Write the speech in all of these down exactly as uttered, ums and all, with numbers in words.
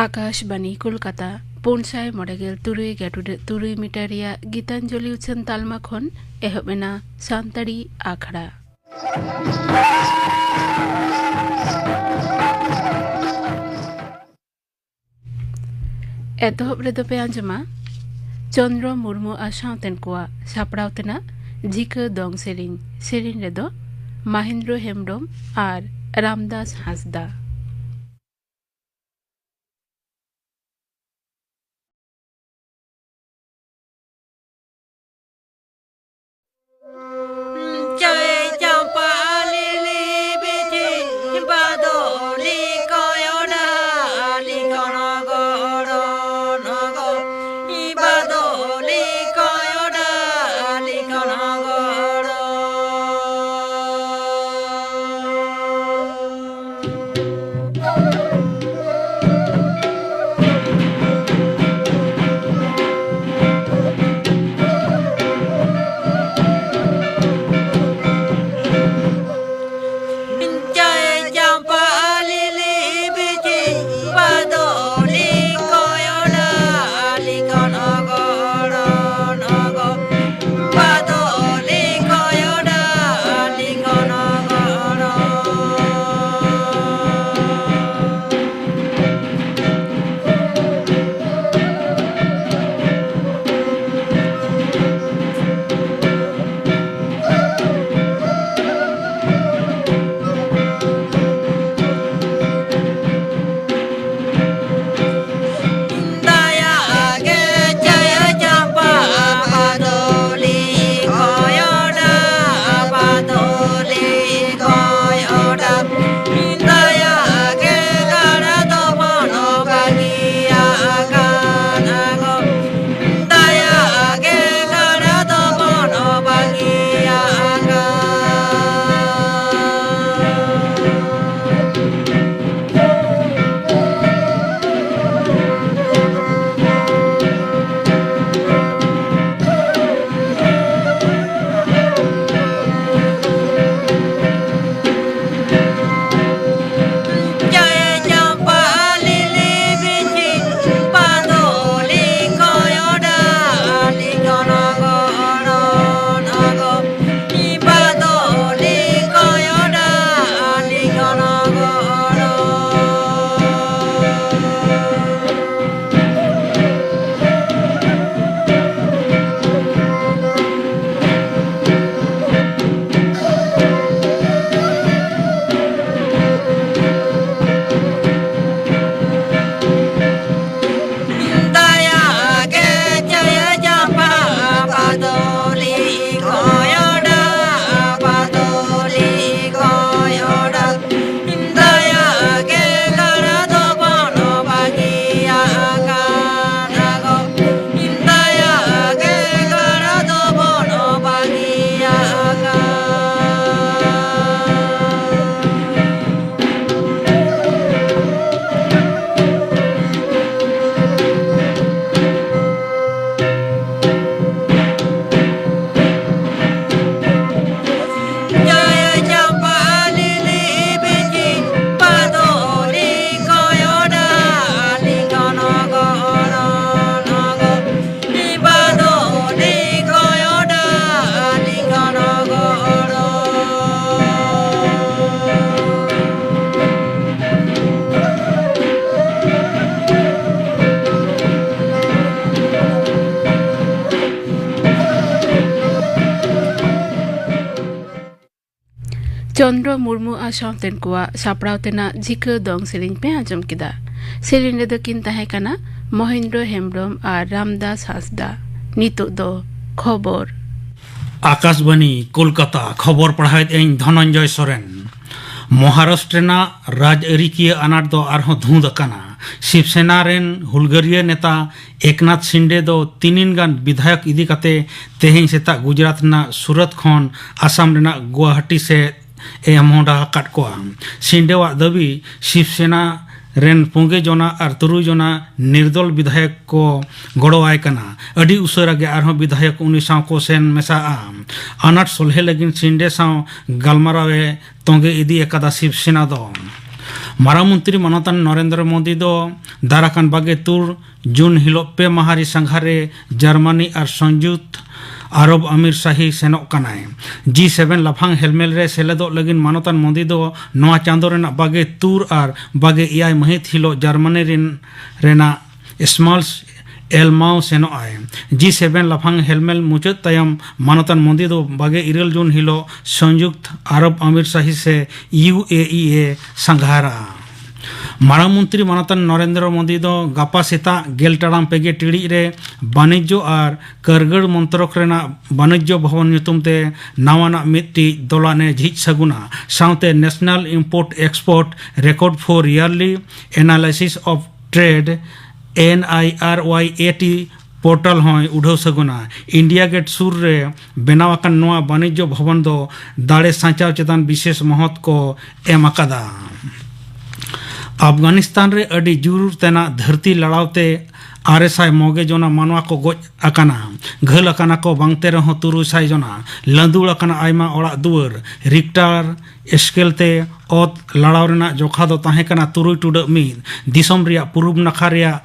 ᱟᱠᱟᱥᱵᱟᱱᱤ ᱠᱳᱞᱠᱟᱛᱟ, ᱯᱩᱱ ᱥᱟᱭ ᱢᱚᱬᱮ ᱜᱮᱞ ᱛᱩᱨᱩᱭ ᱜᱟᱹᱴᱩᱰᱟᱹᱜ ᱛᱩᱨᱩᱭ ᱢᱤᱴᱟᱨ ᱨᱮᱭᱟᱜ ᱜᱤᱛᱟᱧᱡᱚᱞᱤ ᱩᱪᱷᱟᱹᱱ ᱛᱟᱞᱢᱟ ᱠᱷᱚᱱ ᱮᱦᱚᱵ ᱮᱱᱟ ᱥᱟᱱᱛᱟᱲᱤ ᱟᱠᱷᱲᱟ᱾ ᱮᱛᱚᱦᱚᱵ ᱨᱮᱫᱚ ᱯᱮ ᱟᱸᱡᱚᱢᱟ ᱪᱚᱱᱫᱨᱚ ᱢᱩᱨᱢᱩ ᱟᱨ ᱥᱟᱶᱛᱮᱱ ᱠᱚᱣᱟᱜ ᱥᱟᱯᱲᱟᱣ ᱛᱮᱱᱟᱜ ᱡᱷᱤᱠᱟᱹ ᱫᱚᱝ ᱥᱮᱨᱮᱧ᱾ ᱥᱮᱨᱮᱧ ᱨᱮᱫᱚ ᱢᱟᱦᱮᱱᱫᱨᱚ ᱦᱮᱢᱵᱽᱨᱚᱢ ᱟᱨ ᱨᱟᱢᱫᱟᱥ ᱦᱟᱸᱥᱫᱟ᱾ ᱪᱚᱱᱫᱨᱚ ᱢᱩᱨᱢᱩ ᱟᱨ ᱥᱟᱶᱛᱮᱱ ᱠᱚᱣᱟᱜ ᱥᱟᱯᱲᱟᱣ ᱛᱮᱱᱟᱜ ᱡᱷᱤᱠᱟᱹ ᱫᱚᱝ ᱥᱮᱨᱮᱧ ᱯᱮ ᱟᱸᱡᱚᱢ ᱠᱮᱫᱟ᱾ ᱥᱮᱨᱮᱧ ᱨᱮᱫᱚ ᱠᱤᱱ ᱛᱟᱦᱮᱸ ᱠᱟᱱᱟ ᱢᱚᱦᱮᱱᱫᱨᱚ ᱦᱮᱢᱵᱽᱨᱚᱢ ᱟᱨ ᱨᱟᱢᱫᱟᱥ ᱦᱟᱸᱥᱫᱟ᱾ ᱱᱤᱛᱚᱜ ᱫᱚ ᱠᱷᱚᱵᱚᱨ᱾ ᱟᱠᱟᱥᱵᱟᱱᱤ, ᱠᱳᱞᱠᱟᱛᱟ᱾ ᱠᱷᱚᱵᱚᱨ ᱯᱟᱲᱦᱟᱣᱮᱫ ᱟᱹᱧ ᱫᱷᱚᱱᱚᱱᱡᱚᱭ ᱥᱚᱨᱮᱱ᱾ ᱢᱚᱦᱟᱨᱟᱥᱴᱨᱚ ᱨᱮᱱᱟᱜ ᱨᱟᱡᱽᱟᱹᱨᱤᱠᱤᱭᱟᱹ ᱟᱱᱟᱴ ᱫᱚ ᱟᱨᱦᱚᱸ ᱫᱷᱩᱸᱫ ᱟᱠᱟᱱᱟ᱾ ᱥᱤᱵᱥᱮᱱᱟ ᱨᱮᱱ ᱦᱩᱞᱜᱟᱹᱨᱤᱭᱟᱹ ᱱᱮᱛᱟ ᱮᱠᱱᱟᱛᱷ ᱥᱤᱱᱰᱮ ᱫᱚ ᱛᱤᱱᱤᱱ ᱜᱟᱱ ᱵᱤᱫᱷᱟᱭᱚᱠ ᱤᱫᱤ ᱠᱟᱛᱮ ᱛᱮᱦᱮᱧ ᱥᱮᱛᱟᱜ ᱜᱩᱡᱽᱨᱟᱴ ᱨᱮᱱᱟᱜ ᱥᱩᱨᱟᱛ ᱠᱷᱚᱱ ᱟᱥᱟᱢ ᱨᱮᱱᱟᱜ ᱜᱩᱣᱟᱦᱟᱴᱤ ᱥᱮᱫ ᱮ ᱢᱚᱦᱰᱟ ᱟᱠᱟᱫ ᱠᱚᱣᱟ᱾ ᱥᱤᱱᱰᱮᱣᱟᱜ ᱫᱟᱹᱵᱤ, ᱥᱤᱵᱥᱮᱱᱟ ᱨᱮᱱ ᱯᱩᱸᱜᱮ ᱡᱚᱱᱟ ᱟᱨ ᱛᱩᱨᱩᱭ ᱡᱚᱱᱟ ᱱᱤᱨᱫᱚᱞ ᱵᱤᱫᱷᱟᱭᱚᱠ ᱠᱚ ᱜᱚᱲᱚᱣᱟᱭ ᱠᱟᱱᱟ᱾ ᱟᱹᱰᱤ ᱩᱥᱟᱹᱨᱟ ᱜᱮ ᱟᱨᱦᱚᱸ ᱵᱤᱫᱷᱟᱭᱚᱠ ᱩᱱᱤ ᱥᱟᱶ ᱠᱚ ᱥᱮᱱ ᱢᱮᱥᱟᱜᱼᱟ᱾ ᱟᱱᱟᱴ ᱥᱚᱞᱦᱮ ᱞᱟᱹᱜᱤᱫ ᱥᱤᱱᱰᱮ ᱥᱟᱶ ᱜᱟᱞᱢᱟᱨᱟᱣ ᱮ ᱛᱚᱸᱜᱮ ᱤᱫᱤ ᱟᱠᱟᱫᱟ ᱥᱤᱵᱥᱮᱱᱟ ᱫᱚ᱾ ᱢᱟᱨᱟᱝ ᱢᱚᱱᱛᱨᱤ ᱢᱟᱱᱚᱛᱟᱱ ᱱᱚᱨᱮᱱᱫᱨᱚ ᱢᱳᱫᱤ ᱫᱚ ᱫᱟᱨᱟᱠᱟᱱ ᱵᱟᱜᱮ ᱛᱩᱨ ᱡᱩᱱ ᱦᱤᱞᱳᱜ ᱯᱮ ᱢᱟᱦᱟ ᱨᱤ ᱥᱟᱸᱜᱷᱟᱨ ᱨᱮ ᱡᱟᱨᱢᱟᱱᱤ ᱟᱨ ᱥᱚᱝᱡᱩᱠᱛ ᱟᱨᱚᱵ ᱟᱢᱤᱨ ᱥᱟᱦᱤ ᱥᱮᱱᱚᱜ ᱠᱟᱱᱟᱭ᱾ ᱡᱤ ᱥᱮᱵᱷᱮᱱ ᱞᱟᱯᱷᱟᱝ ᱦᱮᱞᱢᱮᱞ ᱨᱮ ᱥᱮᱞᱮᱫᱚᱜ ᱞᱟᱹᱜᱤᱫ ᱢᱟᱱᱚᱛᱟᱱ ᱢᱳᱫᱤ ᱫᱚ ᱱᱚᱣᱟ ᱪᱟᱸᱫᱚ ᱨᱮᱱᱟᱜ ᱵᱟᱜᱮ ᱛᱩᱨ ᱟᱨ ᱵᱟᱜᱮ ᱮᱭᱟᱭ ᱢᱟᱹᱦᱤᱛ ᱦᱤᱞᱳᱜ ᱡᱟᱨᱢᱟᱱᱤ ᱨᱤᱱ, ᱨᱮᱱᱟᱜ ᱥᱢᱟᱞᱥ ᱮᱞᱢᱟᱣ ᱥᱮᱱᱚᱜ ᱟᱭ᱾ ᱡᱤ ᱥᱮᱵᱷᱮᱱ ᱞᱟᱯᱷᱟᱝ ᱦᱮᱞᱢᱮᱞ ᱢᱩᱪᱟᱹᱫ ᱛᱟᱭᱚᱢ ᱢᱟᱱᱚᱛᱟᱱ ᱢᱳᱫᱤ ᱫᱚ ᱵᱟᱜᱮ ᱤᱨᱟᱹᱞ ᱡᱩᱱ ᱦᱤᱞᱳᱜ ᱥᱚᱝᱡᱩᱠᱛ ᱟᱨᱚᱵ ᱟᱢᱤᱨ ᱥᱟᱦᱤ ᱥᱮ ᱤᱭᱩ ᱮ ᱤ ᱮ ᱥᱟᱸᱜᱷᱟᱨᱟ᱾ ᱢᱟᱨᱟᱝ ᱢᱚᱱᱛᱨᱤ ᱢᱟᱱᱚᱛᱟᱱ ᱱᱚᱨᱮᱱᱫᱨᱚ ᱢᱳᱫᱤ ᱫᱚ ᱜᱟᱯᱟ ᱥᱮᱛᱟᱜ ᱜᱮᱞ ᱴᱟᱲᱟᱝ ᱯᱮᱜᱮ ᱴᱤᱲᱤᱡ ᱨᱮ ᱵᱟᱱᱤᱡᱽᱡᱚ ᱟᱨ ᱠᱟᱹᱨᱜᱟᱹᱲ ᱢᱚᱱᱛᱨᱚᱠ ᱨᱮᱱᱟᱜ ᱵᱟᱱᱤᱡᱽᱡᱚ ᱵᱷᱚᱵᱚᱱ ᱧᱩᱛᱩᱢ ᱛᱮ ᱱᱟᱣᱟᱱᱟᱜ ᱢᱤᱫᱴᱤᱡ ᱫᱚᱞᱟᱱ ᱮ ᱡᱷᱤᱡ ᱥᱟᱹᱜᱩᱱᱟ᱾ ᱥᱟᱶᱛᱮ National Import Export Record for Yearly Analysis of Trade, ᱮᱱ ᱟᱭ ᱟᱨ ᱣᱟᱭ ᱮ ᱴᱤ, ᱯᱳᱨᱴᱟᱞ ᱦᱚᱸᱭ ᱩᱰᱷᱟᱹᱣ ᱥᱟᱹᱜᱩᱱᱟ᱾ ᱤᱱᱰᱤᱭᱟ ᱜᱮᱴ ᱥᱩᱨ ᱨᱮ ᱵᱮᱱᱟᱣ ᱟᱠᱟᱱ ᱱᱚᱣᱟ ᱵᱟᱱᱤᱡᱽᱡᱚ ᱵᱷᱚᱵᱚᱱ ᱫᱚ ᱫᱟᱲᱮ ᱥᱟᱧᱪᱟᱣ ᱪᱮᱛᱟᱱ ᱵᱤᱥᱮᱥ ᱢᱚᱦᱚᱛ ᱠᱚ ᱮᱢ ᱟᱠᱟᱫᱟ᱾ ᱟᱯᱷᱜᱟᱱᱤᱥᱛᱟᱱ ᱨᱮ ᱟᱹᱰᱤ ᱡᱳᱨ ᱛᱮᱱᱟᱜ ᱫᱷᱟᱹᱨᱛᱤ ᱞᱟᱲᱟᱣ ᱛᱮ ᱟᱨᱮ ᱥᱟᱭ ᱢᱚᱜᱮ ᱡᱚᱱᱟ ᱢᱟᱱᱣᱟ ᱠᱚ ᱜᱚᱡ ᱟᱠᱟᱱᱟ᱾ ᱜᱷᱟᱹᱞ ᱟᱠᱟᱱᱟ ᱠᱚ ᱵᱟᱝᱛᱮ ᱨᱮᱦᱚᱸ ᱛᱩᱨᱩᱭ ᱥᱟᱭ ᱡᱚᱱᱟ᱾ ᱞᱟᱸᱫᱩᱲ ᱟᱠᱟᱱᱟ ᱟᱭᱢᱟ ᱚᱲᱟᱜ ᱫᱩᱣᱟᱹᱨ᱾ ᱨᱤᱠᱴᱟᱨ ᱥᱠᱮᱞ ᱛᱮ ᱚᱛ ᱞᱟᱲᱟᱣ ᱨᱮᱱᱟᱜ ᱡᱚᱠᱷᱟ ᱫᱚ ᱛᱟᱦᱮᱸ ᱠᱟᱱᱟ ᱛᱩᱨᱩᱭ ᱴᱩᱰᱟᱹᱜ ᱢᱤᱫ᱾ ᱫᱤᱥᱚᱢ ᱨᱮᱭᱟᱜ ᱯᱩᱨᱩᱵ ᱱᱟᱠᱷᱟ ᱨᱮᱭᱟᱜ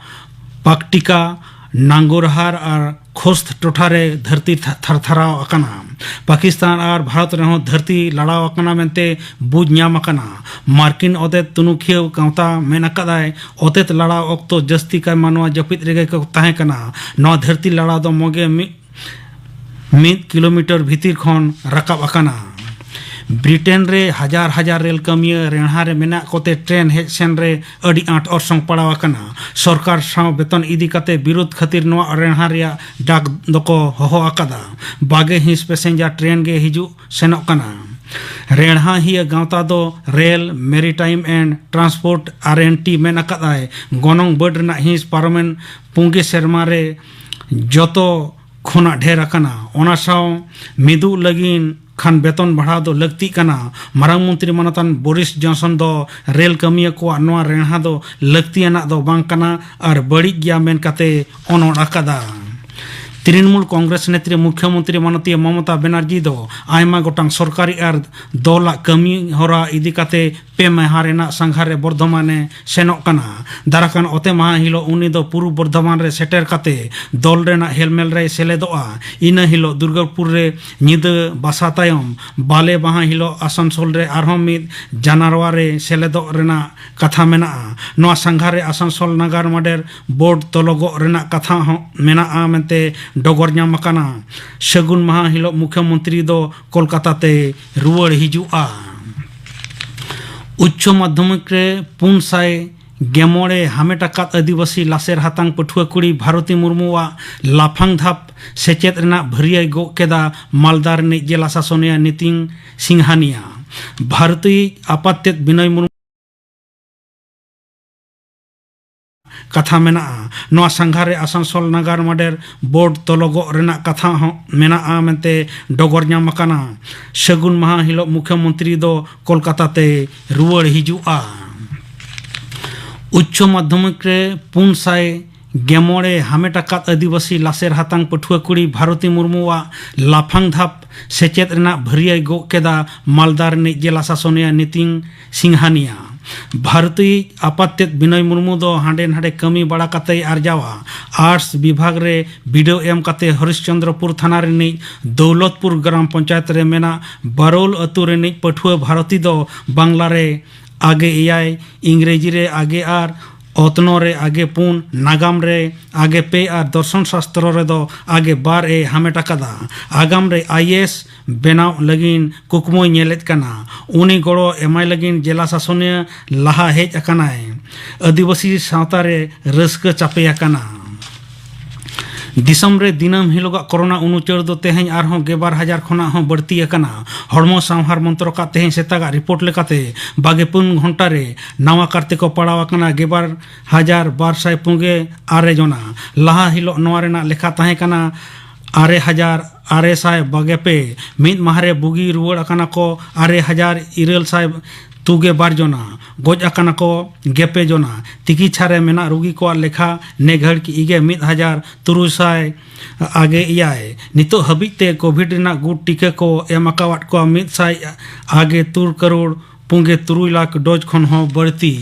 ᱯᱟᱠᱴᱤᱠᱟ, ᱱᱟᱝᱜᱚᱨᱦᱟᱨ ᱟᱨ ᱠᱷᱳᱥᱛ ᱴᱚᱴᱷᱟ ᱨᱮ ᱫᱷᱟᱹᱨᱛᱤ ᱛᱷᱟ-, ᱛᱷᱟᱨᱛᱷᱟᱨᱟᱣ ᱟᱠᱟᱱᱟ᱾ ᱯᱟᱠᱤᱥᱛᱟᱱ ᱟᱨ ᱵᱷᱟᱨᱚᱛ ᱨᱮᱦᱚᱸ ᱫᱷᱟᱹᱨᱛᱤ ᱞᱟᱲᱟᱣ ᱟᱠᱟᱱᱟ ᱢᱮᱱᱛᱮ ᱵᱩᱡᱽ ᱧᱟᱢ ᱟᱠᱟᱱᱟ᱾ ᱢᱟᱨᱠᱤᱱ ᱚᱛᱮᱛ ᱛᱩᱱᱩᱠᱷᱤᱭᱟᱹ ᱜᱟᱶᱛᱟ ᱢᱮᱱ ᱟᱠᱟᱫᱟᱭ, ᱚᱛᱮᱛ ᱞᱟᱲᱟᱣ ᱚᱠᱛᱚ ᱡᱟᱹᱥᱛᱤ ᱠᱟᱭ ᱢᱟᱱᱣᱟ ᱡᱟᱹᱯᱤᱫ ᱨᱮᱜᱮ ᱠᱚ ᱛᱟᱦᱮᱸ ᱠᱟᱱᱟ᱾ ᱱᱚᱣᱟ ᱫᱷᱟᱹᱨᱛᱤ ᱞᱟᱲᱟᱣ ᱫᱚ ᱢᱚᱜᱮ ᱢᱤᱫ, ᱢᱤᱫ ᱠᱤᱞᱳᱢᱤᱴᱟᱨ ᱵᱷᱤᱛᱤᱨ ᱠᱷᱚᱱ ᱨᱟᱠᱟᱵ ᱟᱠᱟᱱᱟ᱾ ᱵᱨᱤᱴᱮᱱ ᱨᱮ ᱦᱟᱡᱟᱨ ᱦᱟᱡᱟᱨ ᱨᱮᱞ ᱠᱟᱹᱢᱤᱭᱟᱹ ᱨᱮᱬᱦᱟ ᱨᱮ ᱢᱮᱱᱟᱜ ᱠᱚᱛᱮ ᱴᱨᱮᱱ ᱦᱮᱡ ᱥᱮᱱ ᱨᱮ ᱟᱹᱰᱤ ᱟᱸᱴ ᱚᱨᱥᱚᱝ ᱯᱟᱲᱟᱣ ᱟᱠᱟᱱᱟ᱾ ᱥᱚᱨᱠᱟᱨ ᱥᱟᱶ ᱵᱮᱛᱚᱱ ᱤᱫᱤ ᱠᱟᱛᱮ ᱵᱤᱨᱳᱫ ᱠᱷᱟᱹᱛᱤᱨ ᱱᱚᱣᱟ ᱨᱮᱬᱦᱟ ᱨᱮᱭᱟᱜ ᱰᱟᱠ ᱫᱚᱠᱚ ᱦᱚᱦᱚ ᱟᱠᱟᱫᱟ᱾ ᱵᱟᱜᱮ ᱦᱤᱸᱥ ᱯᱮᱥᱮᱧᱡᱟᱨ ᱴᱨᱮᱱ ᱜᱮ ᱦᱤᱡᱩᱜ ᱥᱮᱱᱚᱜ ᱠᱟᱱᱟ᱾ ᱨᱮᱬᱦᱟᱦᱤᱭᱟᱹ ᱜᱟᱶᱛᱟ ᱫᱚ ᱨᱮᱞ, ᱢᱮᱨᱤᱴᱟᱭᱤᱢ ᱮᱱᱰ ᱴᱨᱟᱱᱥᱯᱳᱨᱴ, ᱟᱨ ᱮᱱ ᱴᱤ, ᱢᱮᱱ ᱟᱠᱟᱫᱟᱭ, ᱜᱚᱱᱚᱝ ᱵᱟᱹᱰ ᱨᱮᱱᱟᱜ ᱦᱤᱸᱥ ᱯᱟᱨᱚᱢᱮᱱ ᱯᱩᱸᱜᱮ ᱥᱮᱨᱢᱟ ᱨᱮ ᱡᱚᱛᱚ ᱠᱷᱚᱱᱟᱜ ᱰᱷᱮᱨ ᱟᱠᱟᱱᱟ᱾ ᱚᱱᱟ ᱥᱟᱶ ᱢᱤᱫᱚᱜ ᱞᱟᱹᱜᱤᱫ ᱠᱷᱟᱱ ᱵᱮᱛᱚᱱ ᱵᱟᱲᱦᱟᱣ ᱫᱚ ᱞᱟᱹᱠᱛᱤᱜ ᱠᱟᱱᱟ᱾ ᱢᱟᱨᱟᱝ ᱢᱚᱱᱛᱨᱤ ᱢᱟᱱᱚᱛᱟᱱ ᱵᱳᱨᱤᱥ ᱡᱚᱱᱥᱚᱱ ᱫᱚ ᱨᱮᱞ ᱠᱟᱹᱢᱤᱭᱟᱹ ᱠᱚᱣᱟᱜ ᱱᱚᱣᱟ ᱨᱮᱬᱦᱟ ᱫᱚ ᱞᱟᱹᱠᱛᱤᱭᱟᱱᱟᱜ ᱫᱚ ᱵᱟᱝ ᱠᱟᱱᱟ ᱟᱨ ᱵᱟᱹᱲᱤᱡ ᱜᱮᱭᱟ ᱢᱮᱱ ᱠᱟᱛᱮ ᱚᱱᱚᱲ ᱟᱠᱟᱫᱟ᱾ ᱛᱨᱤᱱᱢᱩᱞ ᱠᱚᱝᱜᱨᱮᱥ ᱱᱮᱛᱨᱤ ᱢᱩᱠᱷᱭᱚᱢᱚᱱᱛᱨᱤ ᱢᱟᱱᱚᱛᱤᱭᱟᱹ ᱢᱚᱢᱚᱛᱟ ᱵᱮᱱᱟᱨᱡᱤ ᱫᱚ ᱟᱭᱢᱟ ᱜᱚᱴᱟᱝ ᱥᱚᱨᱠᱟᱨᱤ ᱟᱨ ᱫᱚᱞᱟᱜ ᱠᱟᱹᱢᱤ ᱦᱚᱨᱟ ᱤᱫᱤ ᱠᱟᱛᱮ ᱯᱮ ᱢᱟᱦᱟ ᱨᱮᱱᱟᱜ ᱥᱟᱸᱜᱷᱟᱨ ᱨᱮ ᱵᱚᱨᱫᱷᱚᱢᱟᱱᱮ ᱥᱮᱱᱚᱜ ᱠᱟᱱᱟ᱾ ᱫᱟᱨᱟᱠᱟᱱ ᱚᱛᱮ ᱢᱟᱦᱟ ᱦᱤᱞᱳᱜ ᱩᱱᱤ ᱫᱚ ᱯᱩᱨᱩᱵ ᱵᱚᱨᱫᱷᱚᱢᱟᱱ ᱨᱮ ᱥᱮᱴᱮᱨ ᱠᱟᱛᱮ ᱫᱚᱞ ᱨᱮᱱᱟᱜ ᱦᱮᱞᱢᱮᱞ ᱨᱮᱭ ᱥᱮᱞᱮᱫᱚᱜᱼᱟ᱾ ᱤᱱᱟᱹ ᱦᱤᱞᱳᱜ ᱫᱩᱨᱜᱟᱯᱩᱨ ᱨᱮ ᱧᱤᱫᱟᱹ ᱵᱟᱥᱟ ᱛᱟᱭᱚᱢ ᱵᱟᱞᱮ ᱢᱟᱦᱟ ᱦᱤᱞᱳᱜ ᱟᱥᱟᱱᱥᱳᱞ ᱨᱮ ᱟᱨᱦᱚᱸ ᱢᱤᱫ ᱡᱟᱱᱟᱨᱣᱟ ᱨᱮ ᱥᱮᱞᱮᱫᱚᱜ ᱨᱮᱱᱟᱜ ᱠᱟᱛᱷᱟ ᱢᱮᱱᱟᱜᱼᱟ᱾ ᱱᱚᱣᱟ ᱥᱟᱸᱜᱷᱟᱨ ᱨᱮ ᱟᱥᱟᱱᱥᱳᱞ ᱱᱟᱜᱟᱨ ᱢᱟᱰᱮᱨ ᱵᱳᱨᱰ ᱛᱚᱞᱚᱜᱚᱜ ᱨᱮᱱᱟᱜ ᱠᱟᱛᱷᱟ ᱦᱚᱸ ᱢᱮᱱᱟᱜᱼᱟ ᱢᱮᱱᱛᱮ ᱰᱚᱜᱚᱨ ᱧᱟᱢ ᱟᱠᱟᱱᱟ᱾ ᱥᱟᱹᱜᱩᱱ ᱢᱟᱦᱟ ᱦᱤᱞᱳᱜ ᱢᱩᱠᱷᱭᱚᱢᱚᱱᱛᱨᱤ ᱫᱚ ᱠᱳᱞᱠᱟᱛᱟ ᱛᱮᱭ ᱨᱩᱣᱟᱹᱲ ᱦᱤᱡᱩᱜᱼᱟ᱾ ᱩᱪᱪᱚ ᱢᱟᱫᱽᱫᱷᱚᱢᱤᱠ ᱨᱮ ᱯᱩᱱ ᱥᱟᱭ ᱜᱮᱢᱚᱬᱮ ᱦᱟᱢᱮᱴ ᱟᱠᱟᱫ ᱟᱹᱫᱤᱵᱟᱹᱥᱤ ᱞᱟᱥᱮᱨ ᱦᱟᱛᱟᱝ ᱯᱟᱹᱴᱷᱩᱣᱟᱹ ᱠᱩᱲᱤ ᱵᱷᱟᱨᱚᱛᱤ ᱢᱩᱨᱢᱩᱣᱟᱜ ᱞᱟᱯᱷᱟᱝ ᱫᱷᱟᱯ ᱥᱮᱪᱮᱫ ᱨᱮᱱᱟᱜ ᱵᱷᱟᱹᱨᱤᱭᱟᱹᱭ ᱜᱚᱜ ᱠᱮᱫᱟ ᱢᱟᱞᱫᱟ ᱨᱤᱱᱤᱡ ᱡᱮᱞᱟ ᱥᱟᱥᱚᱱᱤᱭᱟᱹ ᱱᱤᱛᱤᱱ ᱥᱤᱝᱦᱟᱱᱤᱭᱟ᱾ ᱵᱷᱟᱨᱚᱛᱤᱭᱤᱡ ᱟᱯᱟᱛ ᱛᱮᱫ ᱵᱤᱱᱚᱭ ᱢᱩᱨᱢᱩ ᱠᱟᱛᱷᱟ ᱢᱮᱱᱟᱜᱼᱟ᱾ ᱱᱚᱣᱟ ᱥᱟᱸᱜᱷᱟᱨ ᱨᱮ ᱟᱥᱟᱱᱥᱳᱞ ᱱᱟᱜᱟᱨ ᱢᱟᱰᱮᱨ ᱵᱳᱨᱰ ᱛᱚᱞᱚᱜᱚᱜ ᱨᱮᱱᱟᱜ ᱠᱟᱛᱷᱟ ᱦᱚᱸ ᱢᱮᱱᱟᱜᱼᱟ ᱢᱮᱱᱛᱮ ᱰᱚᱜᱚᱨ ᱧᱟᱢ ᱟᱠᱟᱱᱟ᱾ ᱥᱟᱹᱜᱩᱱ ᱢᱟᱦᱟ ᱦᱤᱞᱳᱜ ᱢᱩᱠᱷᱭᱚᱢᱚᱱᱛᱨᱤ ᱫᱚ ᱠᱳᱞᱠᱟᱛᱟ ᱛᱮᱭ ᱨᱩᱣᱟᱹᱲ ᱦᱤᱡᱩᱜᱼᱟ᱾ ᱩᱪᱪᱚ ᱢᱟᱫᱽᱫᱷᱚᱢᱤᱠ ᱨᱮ ᱯᱩᱱ ᱥᱟᱭ ᱜᱮᱢᱚᱬᱮ ᱦᱟᱢᱮᱴ ᱟᱠᱟᱫ ᱟᱹᱫᱤᱵᱟᱹᱥᱤ ᱞᱟᱥᱮᱨ ᱦᱟᱛᱟᱝ ᱯᱟᱹᱴᱷᱩᱣᱟᱹ ᱠᱩᱲᱤ ᱵᱷᱟᱨᱚᱛᱤ ᱢᱩᱨᱢᱩᱣᱟᱜ ᱞᱟᱯᱷᱟᱝ ᱫᱷᱟᱯ ᱥᱮᱪᱮᱫ ᱨᱮᱱᱟᱜ ᱵᱷᱟᱹᱨᱤᱭᱟᱹᱭ ᱜᱚᱜ ᱠᱮᱫᱟ ᱢᱟᱞᱫᱟ ᱨᱤᱱᱤᱡ ᱡᱮᱞᱟ ᱥᱟᱥᱚᱱᱤᱭᱟᱹ ᱱᱤᱛᱤᱱ ᱥᱤᱝᱦᱟᱱᱤᱭᱟ᱾ ᱵᱷᱟᱨᱚᱛᱤᱭᱤᱡ ᱟᱯᱟᱛ ᱛᱮᱫ ᱵᱤᱱᱚᱭ ᱢᱩᱨᱢᱩ ᱫᱚ ᱦᱟᱸᱰᱮ ᱱᱟᱰᱮ ᱠᱟᱹᱢᱤ ᱵᱟᱲᱟ ᱠᱟᱛᱮᱭ ᱟᱨᱡᱟᱣᱟ᱾ ᱟᱨᱴᱥ ᱵᱤᱵᱷᱟᱜᱽ ᱨᱮ ᱵᱤᱰᱟᱹᱣ ᱮᱢ ᱠᱟᱛᱮ ᱦᱚᱨᱤᱥᱪᱚᱱᱫᱨᱚᱯᱩᱨ ᱛᱷᱟᱱᱟ ᱨᱤᱱᱤᱡ ᱫᱚᱣᱞᱚᱛᱯᱩᱨ ᱜᱨᱟᱢ ᱯᱚᱧᱪᱟᱭᱮᱛ ᱨᱮ ᱢᱮᱱᱟᱜ ᱵᱟᱨᱳᱞ ᱟᱹᱛᱩ ᱨᱤᱱᱤᱡ ᱯᱟᱹᱴᱷᱩᱣᱟᱹ ᱵᱷᱟᱨᱚᱛᱤ ᱫᱚ ᱵᱟᱝᱞᱟ ᱨᱮ ᱟᱜᱮ ᱮᱭᱟᱭ, ᱤᱝᱨᱮᱡᱤ ᱨᱮ ᱟᱜᱮ ᱟᱨ ᱚᱛᱱᱚ ᱨᱮ ᱟᱜᱮ ᱯᱩᱱ, ᱱᱟᱜᱟᱢ ᱨᱮ ᱟᱜᱮ ᱯᱮ ᱟᱨ ᱫᱚᱨᱥᱚᱱ ᱥᱟᱥᱛᱨᱚ ᱨᱮᱫᱚ ᱟᱜᱮ ᱵᱟᱨ ᱮ ᱦᱟᱢᱮᱴ ᱟᱠᱟᱫᱟ᱾ ᱟᱜᱟᱢ ᱨᱮ ᱟᱭ ᱮ ᱮᱥ ᱵᱮᱱᱟᱣ ᱞᱟᱹᱜᱤᱫ ᱠᱩᱠᱢᱩᱭ ᱧᱮᱞᱮᱫ ᱠᱟᱱᱟ᱾ ᱩᱱᱤ ᱜᱚᱲᱚ ᱮᱢᱟᱭ ᱞᱟᱹᱜᱤᱫ ᱡᱮᱞᱟ ᱥᱟᱥᱚᱱᱤᱭᱟᱹ ᱞᱟᱦᱟ ᱦᱮᱡ ᱟᱠᱟᱱᱟᱭ᱾ ᱟᱹᱫᱤᱵᱟᱹᱥᱤ ᱥᱟᱶᱛᱟ ᱨᱮ ᱨᱟᱹᱥᱠᱟᱹ ᱪᱟᱯᱮ ᱟᱠᱟᱱᱟ᱾ ᱫᱤᱥᱚᱢ ᱨᱮ ᱫᱤᱱᱟᱹᱢ ᱦᱤᱞᱳᱜᱟᱜ ᱠᱳᱨᱳᱱᱟ ᱩᱱᱩᱪᱟᱹᱲ ᱫᱚ ᱛᱮᱦᱮᱧ ᱟᱨᱦᱚᱸ ᱜᱮᱵᱟᱨ ᱦᱟᱡᱟᱨ ᱠᱷᱚᱱᱟᱜ ᱦᱚᱸ ᱵᱟᱹᱲᱛᱤ ᱟᱠᱟᱱᱟ᱾ ᱦᱚᱲᱢᱚ ᱥᱟᱶᱦᱟᱨ ᱢᱚᱱᱛᱨᱚᱠᱟᱜ ᱛᱮᱦᱮᱧ ᱥᱮᱛᱟᱜᱟᱜ ᱨᱤᱯᱳᱨᱴ ᱞᱮᱠᱟᱛᱮ ᱵᱟᱜᱮ ᱯᱩᱱ ᱜᱷᱚᱱᱴᱟ ᱨᱮ ᱱᱟᱣᱟ ᱠᱟᱨᱛᱮ ᱠᱚ ᱯᱟᱲᱟᱣ ᱟᱠᱟᱱᱟ ᱜᱮᱵᱟᱨ ᱦᱟᱡᱟᱨ ᱵᱟᱨ ᱥᱟᱭ ᱯᱩᱱᱜᱮ ᱟᱨᱮ ᱡᱚᱱᱟ᱾ ᱞᱟᱦᱟ ᱦᱤᱞᱳᱜ ᱱᱚᱣᱟ ᱨᱮᱱᱟᱜ ᱞᱮᱠᱷᱟ ᱛᱟᱦᱮᱸ ᱠᱟᱱᱟ ᱟᱨᱮ ᱦᱟᱡᱟᱨ ᱟᱨᱮ ᱥᱟᱭ ᱵᱟᱜᱮ ᱯᱮ᱾ ᱢᱤᱫ ᱢᱟᱦᱟ ᱨᱮ ᱵᱩᱜᱤ ᱨᱩᱣᱟᱹᱲ ᱟᱠᱟᱱᱟ ᱠᱚ ᱟᱨᱮ ᱦᱟᱡᱟᱨ ᱤᱨᱟᱹᱞ ᱥᱟᱭ ᱛᱩᱜᱮ ᱵᱟᱨ ᱡᱚᱱᱟ, ᱜᱚᱡ ᱟᱠᱟᱱᱟ ᱠᱚ ᱜᱮᱯᱮ ᱡᱚᱱᱟ᱾ ᱛᱤᱠᱤᱪᱷᱟ ᱨᱮ ᱢᱮᱱᱟᱜ ᱨᱩᱜᱤ ᱠᱚᱣᱟᱜ ᱞᱮᱠᱷᱟ ᱱᱮ ᱜᱷᱟᱹᱲᱤᱡ ᱜᱮ ᱢᱤᱫ ᱦᱟᱡᱟᱨ ᱛᱩᱨᱩᱭ ᱥᱟᱭ ᱟᱜᱮ ᱮᱭᱟᱭ᱾ ᱱᱤᱛᱚᱜ ᱦᱟᱹᱵᱤᱡ ᱛᱮ ᱠᱳᱵᱷᱤᱰ ᱨᱮᱱᱟᱜ ᱜᱩᱴ ᱴᱤᱠᱟᱹ ᱠᱚ ᱮᱢ ᱟᱠᱟᱣᱟᱫ ᱠᱚᱣᱟ ᱢᱤᱫ ᱥᱟᱭ ᱟᱜᱮ ᱛᱩᱨ ᱠᱟᱨᱳᱲ ᱯᱩᱱᱜᱮ ᱛᱩᱨᱩᱭ ᱞᱟᱠᱷ ᱰᱳᱡᱽ ᱠᱷᱚᱱ ᱦᱚᱸ ᱵᱟᱹᱲᱛᱤ᱾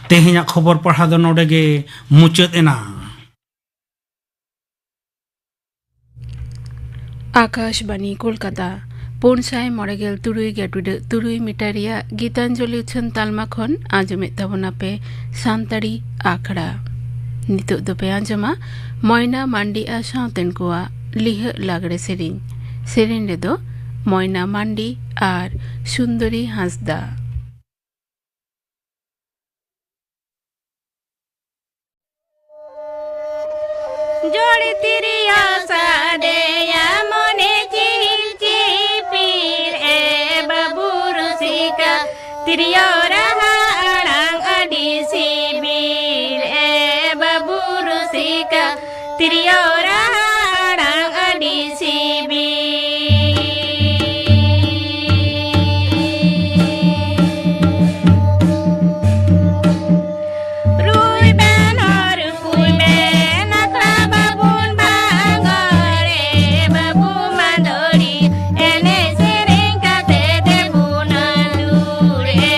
ᱛᱮᱦᱮᱧᱟᱜ ᱠᱷᱚᱵᱚᱨ ᱯᱟᱲᱦᱟᱣ ᱫᱚ ᱱᱚᱰᱮ ᱜᱮ ᱢᱩᱪᱟᱹᱫ ᱮᱱᱟ᱾ ᱟᱠᱟᱥᱵᱟᱱᱤ ᱠᱳᱞᱠᱟᱛᱟ, ᱯᱩᱱ ᱥᱟᱭ ᱢᱚᱬᱮ ᱜᱮᱞ ᱛᱩᱨᱩᱭ ᱜᱮᱴᱩᱰᱟᱹᱜ ᱛᱩᱨᱩᱭ ᱢᱤᱴᱟᱨ ᱨᱮᱭᱟᱜ ᱜᱤᱛᱟᱧᱡᱚᱞᱤ ᱩᱪᱷᱟᱹᱱ ᱛᱟᱞᱢᱟ ᱠᱷᱚᱱ ᱟᱸᱡᱚᱢᱮᱫ ᱛᱟᱵᱚᱱᱟᱯᱮ ᱥᱟᱱᱛᱟᱲᱤ ᱟᱠᱷᱲᱟ᱾ ᱱᱤᱛᱚᱜ ᱫᱚᱯᱮ ᱟᱸᱡᱚᱢᱟ ᱢᱚᱭᱱᱟ ᱢᱟᱱᱰᱤ ᱟᱨ ᱥᱟᱶᱛᱮᱱ ᱠᱚᱣᱟᱜ ᱞᱤᱦᱟᱹᱜ ᱞᱟᱜᱽᱲᱮ ᱥᱮᱨᱮᱧ᱾ ᱥᱮᱨᱮᱧ ᱨᱮᱫᱚ ᱢᱚᱭᱱᱟ ᱢᱟᱱᱰᱤ ᱟᱨ ᱥᱩᱱᱫᱚᱨᱤ ᱦᱟᱸᱥᱫᱟ᱾ ᱡᱚᱲ ᱛᱤᱨᱭᱳ ᱥᱟᱰᱮᱭᱟ ᱢᱚᱱᱮ ᱪᱤᱦᱤᱞ ᱪᱤᱯᱤᱞ, ᱮ ᱵᱟᱹᱵᱩ ᱨᱩᱥᱤᱠᱟ, ᱛᱤᱨᱭᱳ ᱨᱟᱦᱟ ᱟᱲᱟᱝ ᱟᱹᱰᱤ ᱥᱤᱵᱤᱞ, ᱮ ᱵᱟᱹᱵᱩ ᱨᱩᱥᱤᱠᱟ, ᱛᱤᱨᱭᱳ ᱨᱟᱦᱟ ᱟᱲᱟᱝ ᱟᱹᱰᱤ ᱥᱤᱵᱤᱞ᱾ ᱨᱩᱭ ᱵᱮᱱ ᱦᱚᱨ ᱠᱩᱭ ᱵᱮᱱ ᱟᱠᱷᱲᱟ ᱵᱟᱵᱩᱱ ᱵᱟᱝᱜᱚᱲ, ᱮ ᱵᱟᱵᱩ ᱢᱟᱱᱫᱚᱲᱤ, ᱮᱱᱮᱡ ᱥᱮᱨᱮᱧ ᱠᱟᱛᱮ ᱛᱮᱵᱩᱱ ᱟᱹᱫᱩᱲ, ᱮ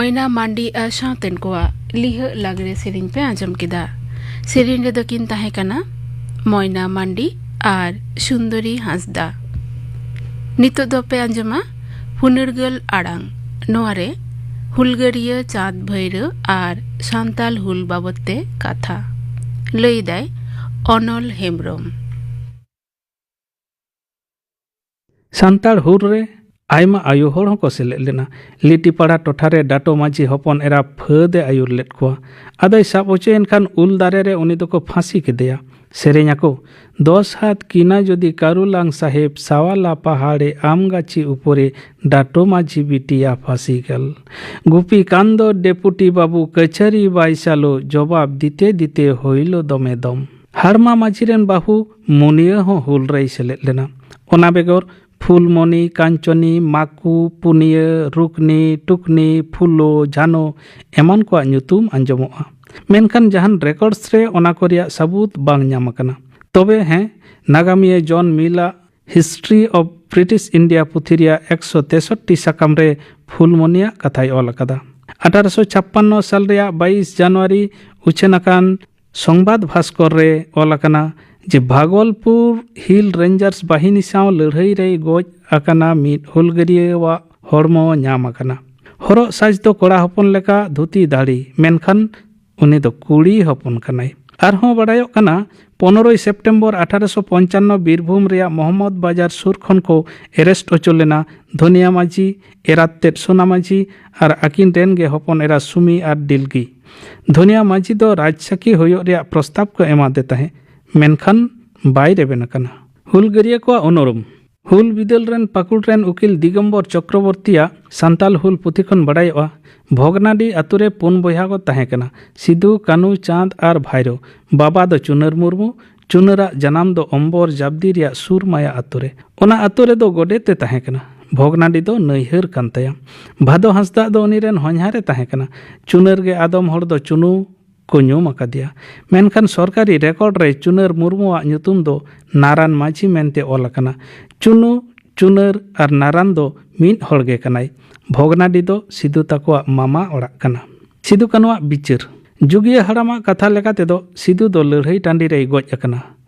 ᱢᱚᱭᱱᱟ ᱢᱟᱱᱰᱤ ᱟᱨ ᱥᱟᱶᱛᱮᱱ ᱠᱚᱣᱟᱜ ᱞᱤᱦᱟᱹᱜ ᱞᱟᱜᱽᱲᱮ ᱥᱮᱨᱮᱧ ᱯᱮ ᱟᱸᱡᱚᱢ ᱠᱮᱫᱟ᱾ ᱥᱮᱨᱮᱧ ᱨᱮᱫᱚ ᱠᱤᱱ ᱛᱟᱦᱮᱸ ᱠᱟᱱᱟ ᱢᱚᱭᱱᱟ ᱢᱟᱱᱰᱤ ᱟᱨ ᱥᱩᱱᱫᱚᱨᱤ ᱦᱟᱸᱥᱫᱟ᱾ ᱱᱤᱛᱚᱜ ᱫᱚᱯᱮ ᱟᱸᱡᱚᱢᱟ ᱯᱷᱩᱱᱟᱹᱲᱜᱟᱹᱞ ᱟᱲᱟᱝ᱾ ᱱᱚᱣᱟ ᱨᱮ ᱦᱩᱞᱜᱟᱹᱨᱤᱭᱟᱹ ᱪᱟᱸᱫᱽ ᱵᱷᱟᱹᱭᱨᱟᱹ ᱟᱨ ᱥᱟᱱᱛᱟᱞ ᱦᱩᱞ ᱵᱟᱵᱚᱫ ᱛᱮ ᱠᱟᱛᱷᱟ᱾ ᱞᱟᱹᱭᱫᱟᱭ ᱚᱱᱚᱞ ᱦᱮᱢᱵᱽᱨᱚᱢ᱾ ᱥᱟᱱᱛᱟᱲ ᱦᱩᱞ ᱨᱮ ᱟᱭᱢᱟ ᱟᱭᱳ ᱦᱚᱲ ᱦᱚᱸᱠᱚ ᱥᱮᱞᱮᱫ ᱞᱮᱱᱟ᱾ ᱞᱤᱴᱤᱯᱟᱲᱟ ᱴᱚᱴᱷᱟ ᱨᱮ ᱰᱟᱴᱳ ᱢᱟᱹᱡᱷᱤ ᱦᱚᱯᱚᱱ ᱮᱨᱟ ᱯᱷᱟᱹᱫ ᱮ ᱟᱹᱭᱩᱨ ᱞᱮᱫ ᱠᱚᱣᱟ᱾ ᱟᱫᱚᱭ ᱥᱟᱵ ᱦᱚᱪᱚᱭᱮᱱ ᱠᱷᱟᱱ ᱩᱞ ᱫᱟᱨᱮ ᱨᱮ ᱩᱱᱤ ᱫᱚᱠᱚ ᱯᱷᱟᱸᱥᱤ ᱠᱮᱫᱮᱭᱟ᱾ ᱥᱮᱨᱮᱧ ᱟᱠᱚ, "ᱫᱚᱥ ᱦᱟᱛ ᱠᱤᱱᱟ ᱡᱩᱫᱤ ᱠᱟᱨᱩᱞᱟᱝ ᱥᱟᱦᱮᱵᱽ, ᱥᱟᱣᱟᱞᱟ ᱯᱟᱦᱟᱲᱮ ᱟᱢ ᱜᱟᱪᱷᱤ ᱩᱯᱚᱨᱮ ᱰᱟᱴᱳ ᱢᱟᱹᱡᱷᱤ ᱵᱤᱴᱤᱭᱟ ᱯᱷᱟᱸᱥᱤ ᱜᱮᱞ᱾ ᱜᱩᱯᱤ ᱠᱟᱱᱫᱚ ᱰᱮᱯᱩᱴᱤ ᱵᱟᱹᱵᱩ ᱠᱟᱹᱪᱷᱟᱹᱨᱤ ᱵᱟᱭᱥᱟᱞᱳ, ᱡᱚᱵᱟᱵ ᱫᱤᱛᱮ ᱫᱤᱛᱮ ᱦᱩᱭᱞᱳ ᱫᱚᱢᱮ ᱫᱚᱢ᱾" ᱦᱟᱲᱢᱟ ᱢᱟᱹᱡᱷᱤ ᱨᱮᱱ ᱵᱟᱹᱦᱩ ᱢᱩᱱᱤᱭᱟᱹ ᱦᱚᱸ ᱦᱩᱞ ᱨᱮᱭ ᱥᱮᱞᱮᱫ ᱞᱮᱱᱟ᱾ ᱚᱱᱟ ᱵᱮᱜᱚᱨ ᱯᱷᱩᱞᱢᱚᱱᱤ, ᱠᱟᱧᱪᱚᱱᱤ, ᱢᱟᱠᱩ, ᱯᱩᱱᱤᱭᱟᱹ, ᱨᱩᱠᱱᱤ, ᱴᱩᱠᱱᱤ, ᱯᱷᱩᱞᱳ, ᱡᱷᱟᱱᱳ ᱮᱢᱟᱱ ᱠᱚᱣᱟᱜ ᱧᱩᱛᱩᱢ ᱟᱸᱡᱚᱢᱚᱜᱼᱟ᱾ ᱢᱮᱱᱠᱷᱟᱱ ᱡᱟᱦᱟᱱ ᱨᱮᱠᱚᱨᱰᱥ ᱨᱮ ᱚᱱᱟ ᱠᱚ ᱨᱮᱭᱟᱜ ᱥᱟᱹᱵᱩᱛ ᱵᱟᱝ ᱧᱟᱢ ᱟᱠᱟᱱᱟ᱾ ᱛᱚᱵᱮ ᱦᱮᱸ, ᱱᱟᱜᱟᱢᱤᱭᱟᱹ ᱡᱚᱱ ᱢᱤᱞᱟᱜ History of British India ᱯᱩᱛᱷᱤ ᱨᱮᱭᱟᱜ ᱮᱠᱥᱚ ᱛᱮᱥᱚᱴᱴᱤ ᱥᱟᱠᱟᱢ ᱨᱮ ᱯᱷᱩᱞᱢᱚᱱᱤᱭᱟᱜ ᱠᱟᱛᱷᱟᱭ ᱚᱞ ᱟᱠᱟᱫᱟ᱾ ᱟᱴᱷᱟᱨᱚᱥᱚ ᱪᱷᱟᱯᱯᱟᱱᱱᱚ ᱥᱟᱞ ᱨᱮᱭᱟᱜ ᱵᱟᱭᱤᱥ ᱡᱟᱱᱩᱣᱟᱨᱤ ᱩᱪᱷᱟᱹᱱ ᱟᱠᱟᱱ ᱥᱚᱝᱵᱟᱫ ᱵᱷᱟᱥᱠᱚᱨ ᱨᱮ ᱚᱞ ᱟᱠᱟᱱᱟ ᱡᱮ ᱵᱷᱟᱜᱚᱞᱯᱩᱨ ᱦᱤᱞ ᱨᱮᱧᱡᱟᱨᱥ ᱵᱟᱦᱤᱱᱤ ᱥᱟᱶ ᱞᱟᱹᱲᱦᱟᱹᱭ ᱨᱮᱭ ᱜᱚᱡ ᱟᱠᱟᱱᱟ ᱢᱤᱫ ᱦᱩᱞᱜᱟᱹᱨᱤᱭᱟᱹᱣᱟᱜ ᱦᱚᱲᱢᱚ ᱧᱟᱢ ᱟᱠᱟᱱᱟ᱾ ᱦᱚᱨᱚᱜ ᱥᱟᱡᱽ ᱫᱚ ᱠᱚᱲᱟ ᱦᱚᱯᱚᱱ ᱞᱮᱠᱟ ᱫᱷᱩᱛᱤ ᱫᱟᱲᱤ, ᱢᱮᱱᱠᱷᱟᱱ ᱩᱱᱤ ᱫᱚ ᱠᱩᱲᱤ ᱦᱚᱯᱚᱱ ᱠᱟᱱᱟᱭ᱾ ᱟᱨᱦᱚᱸ ᱵᱟᱰᱟᱭᱚᱜ ᱠᱟᱱᱟ, ᱯᱚᱱᱨᱚᱭ ᱥᱮᱯᱴᱮᱢᱵᱚᱨ ᱟᱴᱷᱟᱨᱚᱥᱚ ᱯᱚᱧᱪᱟᱱᱱᱚ ᱵᱤᱨᱵᱷᱩᱢ ᱨᱮᱭᱟᱜ ᱢᱚᱦᱚᱢᱢᱚᱫᱽ ᱵᱟᱡᱟᱨ ᱥᱩᱨ ᱠᱷᱚᱱ ᱠᱚ ᱮᱨᱮᱥᱴ ᱦᱚᱪᱚ ᱞᱮᱱᱟ ᱫᱷᱚᱱᱤᱭᱟ ᱢᱟᱹᱡᱷᱤ, ᱮᱨᱟᱛ ᱛᱮᱫ ᱥᱳᱱᱟ ᱢᱟᱹᱡᱷᱤ ᱟᱨ ᱟᱹᱠᱤᱱ ᱨᱮᱱ ᱜᱮ ᱦᱚᱯᱚᱱ ᱮᱨᱟ ᱥᱩᱢᱤ ᱟᱨ ᱰᱤᱞᱜᱤ᱾ ᱫᱷᱚᱱᱤᱭᱟ ᱢᱟᱹᱡᱷᱤ ᱫᱚ ᱨᱟᱡᱽᱥᱟᱹᱠᱷᱤ ᱦᱩᱭᱩᱜ ᱨᱮᱭᱟᱜ ᱯᱨᱚᱥᱛᱟᱵ ᱠᱚ ᱮᱢᱟᱫᱮ ᱛᱟᱦᱮᱸ, ᱢᱮᱱᱠᱷᱟᱱ ᱵᱟᱭ ᱨᱮᱵᱮᱱ ᱟᱠᱟᱱᱟ᱾ ᱦᱩᱞᱜᱟᱹᱨᱤᱭᱟᱹ ᱠᱚᱣᱟᱜ ᱩᱱᱩᱨᱩᱢ᱾ ᱦᱩᱞ ᱵᱤᱫᱟᱹᱞ ᱨᱮᱱ ᱯᱟᱹᱠᱩᱲ ᱨᱮᱱ ᱩᱠᱤᱞ ᱫᱤᱜᱚᱢᱵᱚᱨ ᱪᱚᱠᱨᱚᱵᱚᱨᱛᱤᱭᱟᱜ ᱥᱟᱱᱛᱟᱞ ᱦᱩᱞ ᱯᱩᱛᱷᱤ ᱠᱷᱚᱱ ᱵᱟᱰᱟᱭᱚᱜᱼᱟ, ᱵᱷᱚᱜᱽᱱᱟᱰᱤ ᱟᱛᱳ ᱨᱮ ᱯᱩᱱ ᱵᱚᱭᱦᱟ ᱠᱚ ᱛᱟᱦᱮᱸ ᱠᱟᱱᱟ, ᱥᱤᱫᱩ, ᱠᱟᱹᱱᱩ, ᱪᱟᱸᱫᱽ ᱟᱨ ᱵᱷᱟᱭᱨᱳ᱾ ᱵᱟᱵᱟ ᱫᱚ ᱪᱩᱱᱟᱹᱨ ᱢᱩᱨᱢᱩ᱾ ᱪᱩᱱᱟᱹᱨᱟᱜ ᱡᱟᱱᱟᱢ ᱫᱚ ᱚᱢᱵᱚᱨ ᱡᱟᱵᱫᱤ ᱨᱮᱭᱟᱜ ᱥᱩᱨᱢᱟᱭᱟ ᱟᱛᱳ ᱨᱮ᱾ ᱚᱱᱟ ᱟᱛᱳ ᱨᱮᱫᱚ ᱜᱚᱰᱮᱛ ᱮ ᱛᱟᱦᱮᱸ ᱠᱟᱱᱟ᱾ ᱵᱷᱚᱜᱽᱱᱟᱰᱤ ᱫᱚ ᱱᱟᱹᱭᱦᱟᱹᱨ ᱠᱟᱱ ᱛᱟᱭᱟ᱾ ᱵᱷᱟᱫᱚ ᱦᱟᱸᱥᱫᱟᱜ ᱫᱚ ᱩᱱᱤ ᱨᱮᱱ ᱦᱚᱧᱦᱟᱨ ᱮ ᱛᱟᱦᱮᱸ ᱠᱟᱱᱟ᱾ ᱪᱩᱱᱟᱹᱨ ᱜᱮ ᱟᱫᱚᱢ ᱦᱚᱲ ᱫᱚ ᱪᱩᱱᱩ ᱠᱚ ᱧᱩᱢ ᱟᱠᱟᱫᱮᱭᱟ᱾ ᱢᱮᱱᱠᱷᱟᱱ ᱥᱚᱨᱠᱟᱨᱤ ᱨᱮᱠᱚᱨᱰ ᱨᱮ ᱪᱩᱱᱟᱹᱨ ᱢᱩᱨᱢᱩᱣᱟᱜ ᱧᱩᱛᱩᱢ ᱫᱚ ᱱᱟᱨᱟᱱ ᱢᱟᱹᱡᱷᱤ ᱢᱮᱱᱛᱮ ᱚᱞ ᱟᱠᱟᱱᱟ᱾ ᱪᱩᱱᱩ ᱪᱩᱱᱟᱹᱨ ᱟᱨ ᱱᱟᱨᱟᱱ ᱫᱚ ᱢᱤᱫ ᱦᱚᱲ ᱜᱮ ᱠᱟᱱᱟᱭ᱾ ᱵᱷᱚᱜᱽᱱᱟᱰᱤ ᱫᱚ ᱥᱤᱫᱩ ᱛᱟᱠᱚᱣᱟᱜ ᱢᱟᱢᱟ ᱚᱲᱟᱜ ᱠᱟᱱᱟ᱾ ᱥᱤᱫᱩ ᱠᱟᱹᱱᱩᱣᱟᱜ ᱵᱤᱪᱟᱹᱨ᱾ ᱡᱩᱜᱤᱭᱟᱹ ᱦᱟᱲᱟᱢᱟᱜ ᱠᱟᱛᱷᱟ ᱞᱮᱠᱟ ᱛᱮᱫᱚ ᱥᱤᱫᱩ ᱫᱚ ᱞᱟᱹᱲᱦᱟᱹᱭ ᱴᱟᱺᱰᱤ ᱨᱮᱭ ᱜᱚᱡ ᱟᱠᱟᱱᱟ᱾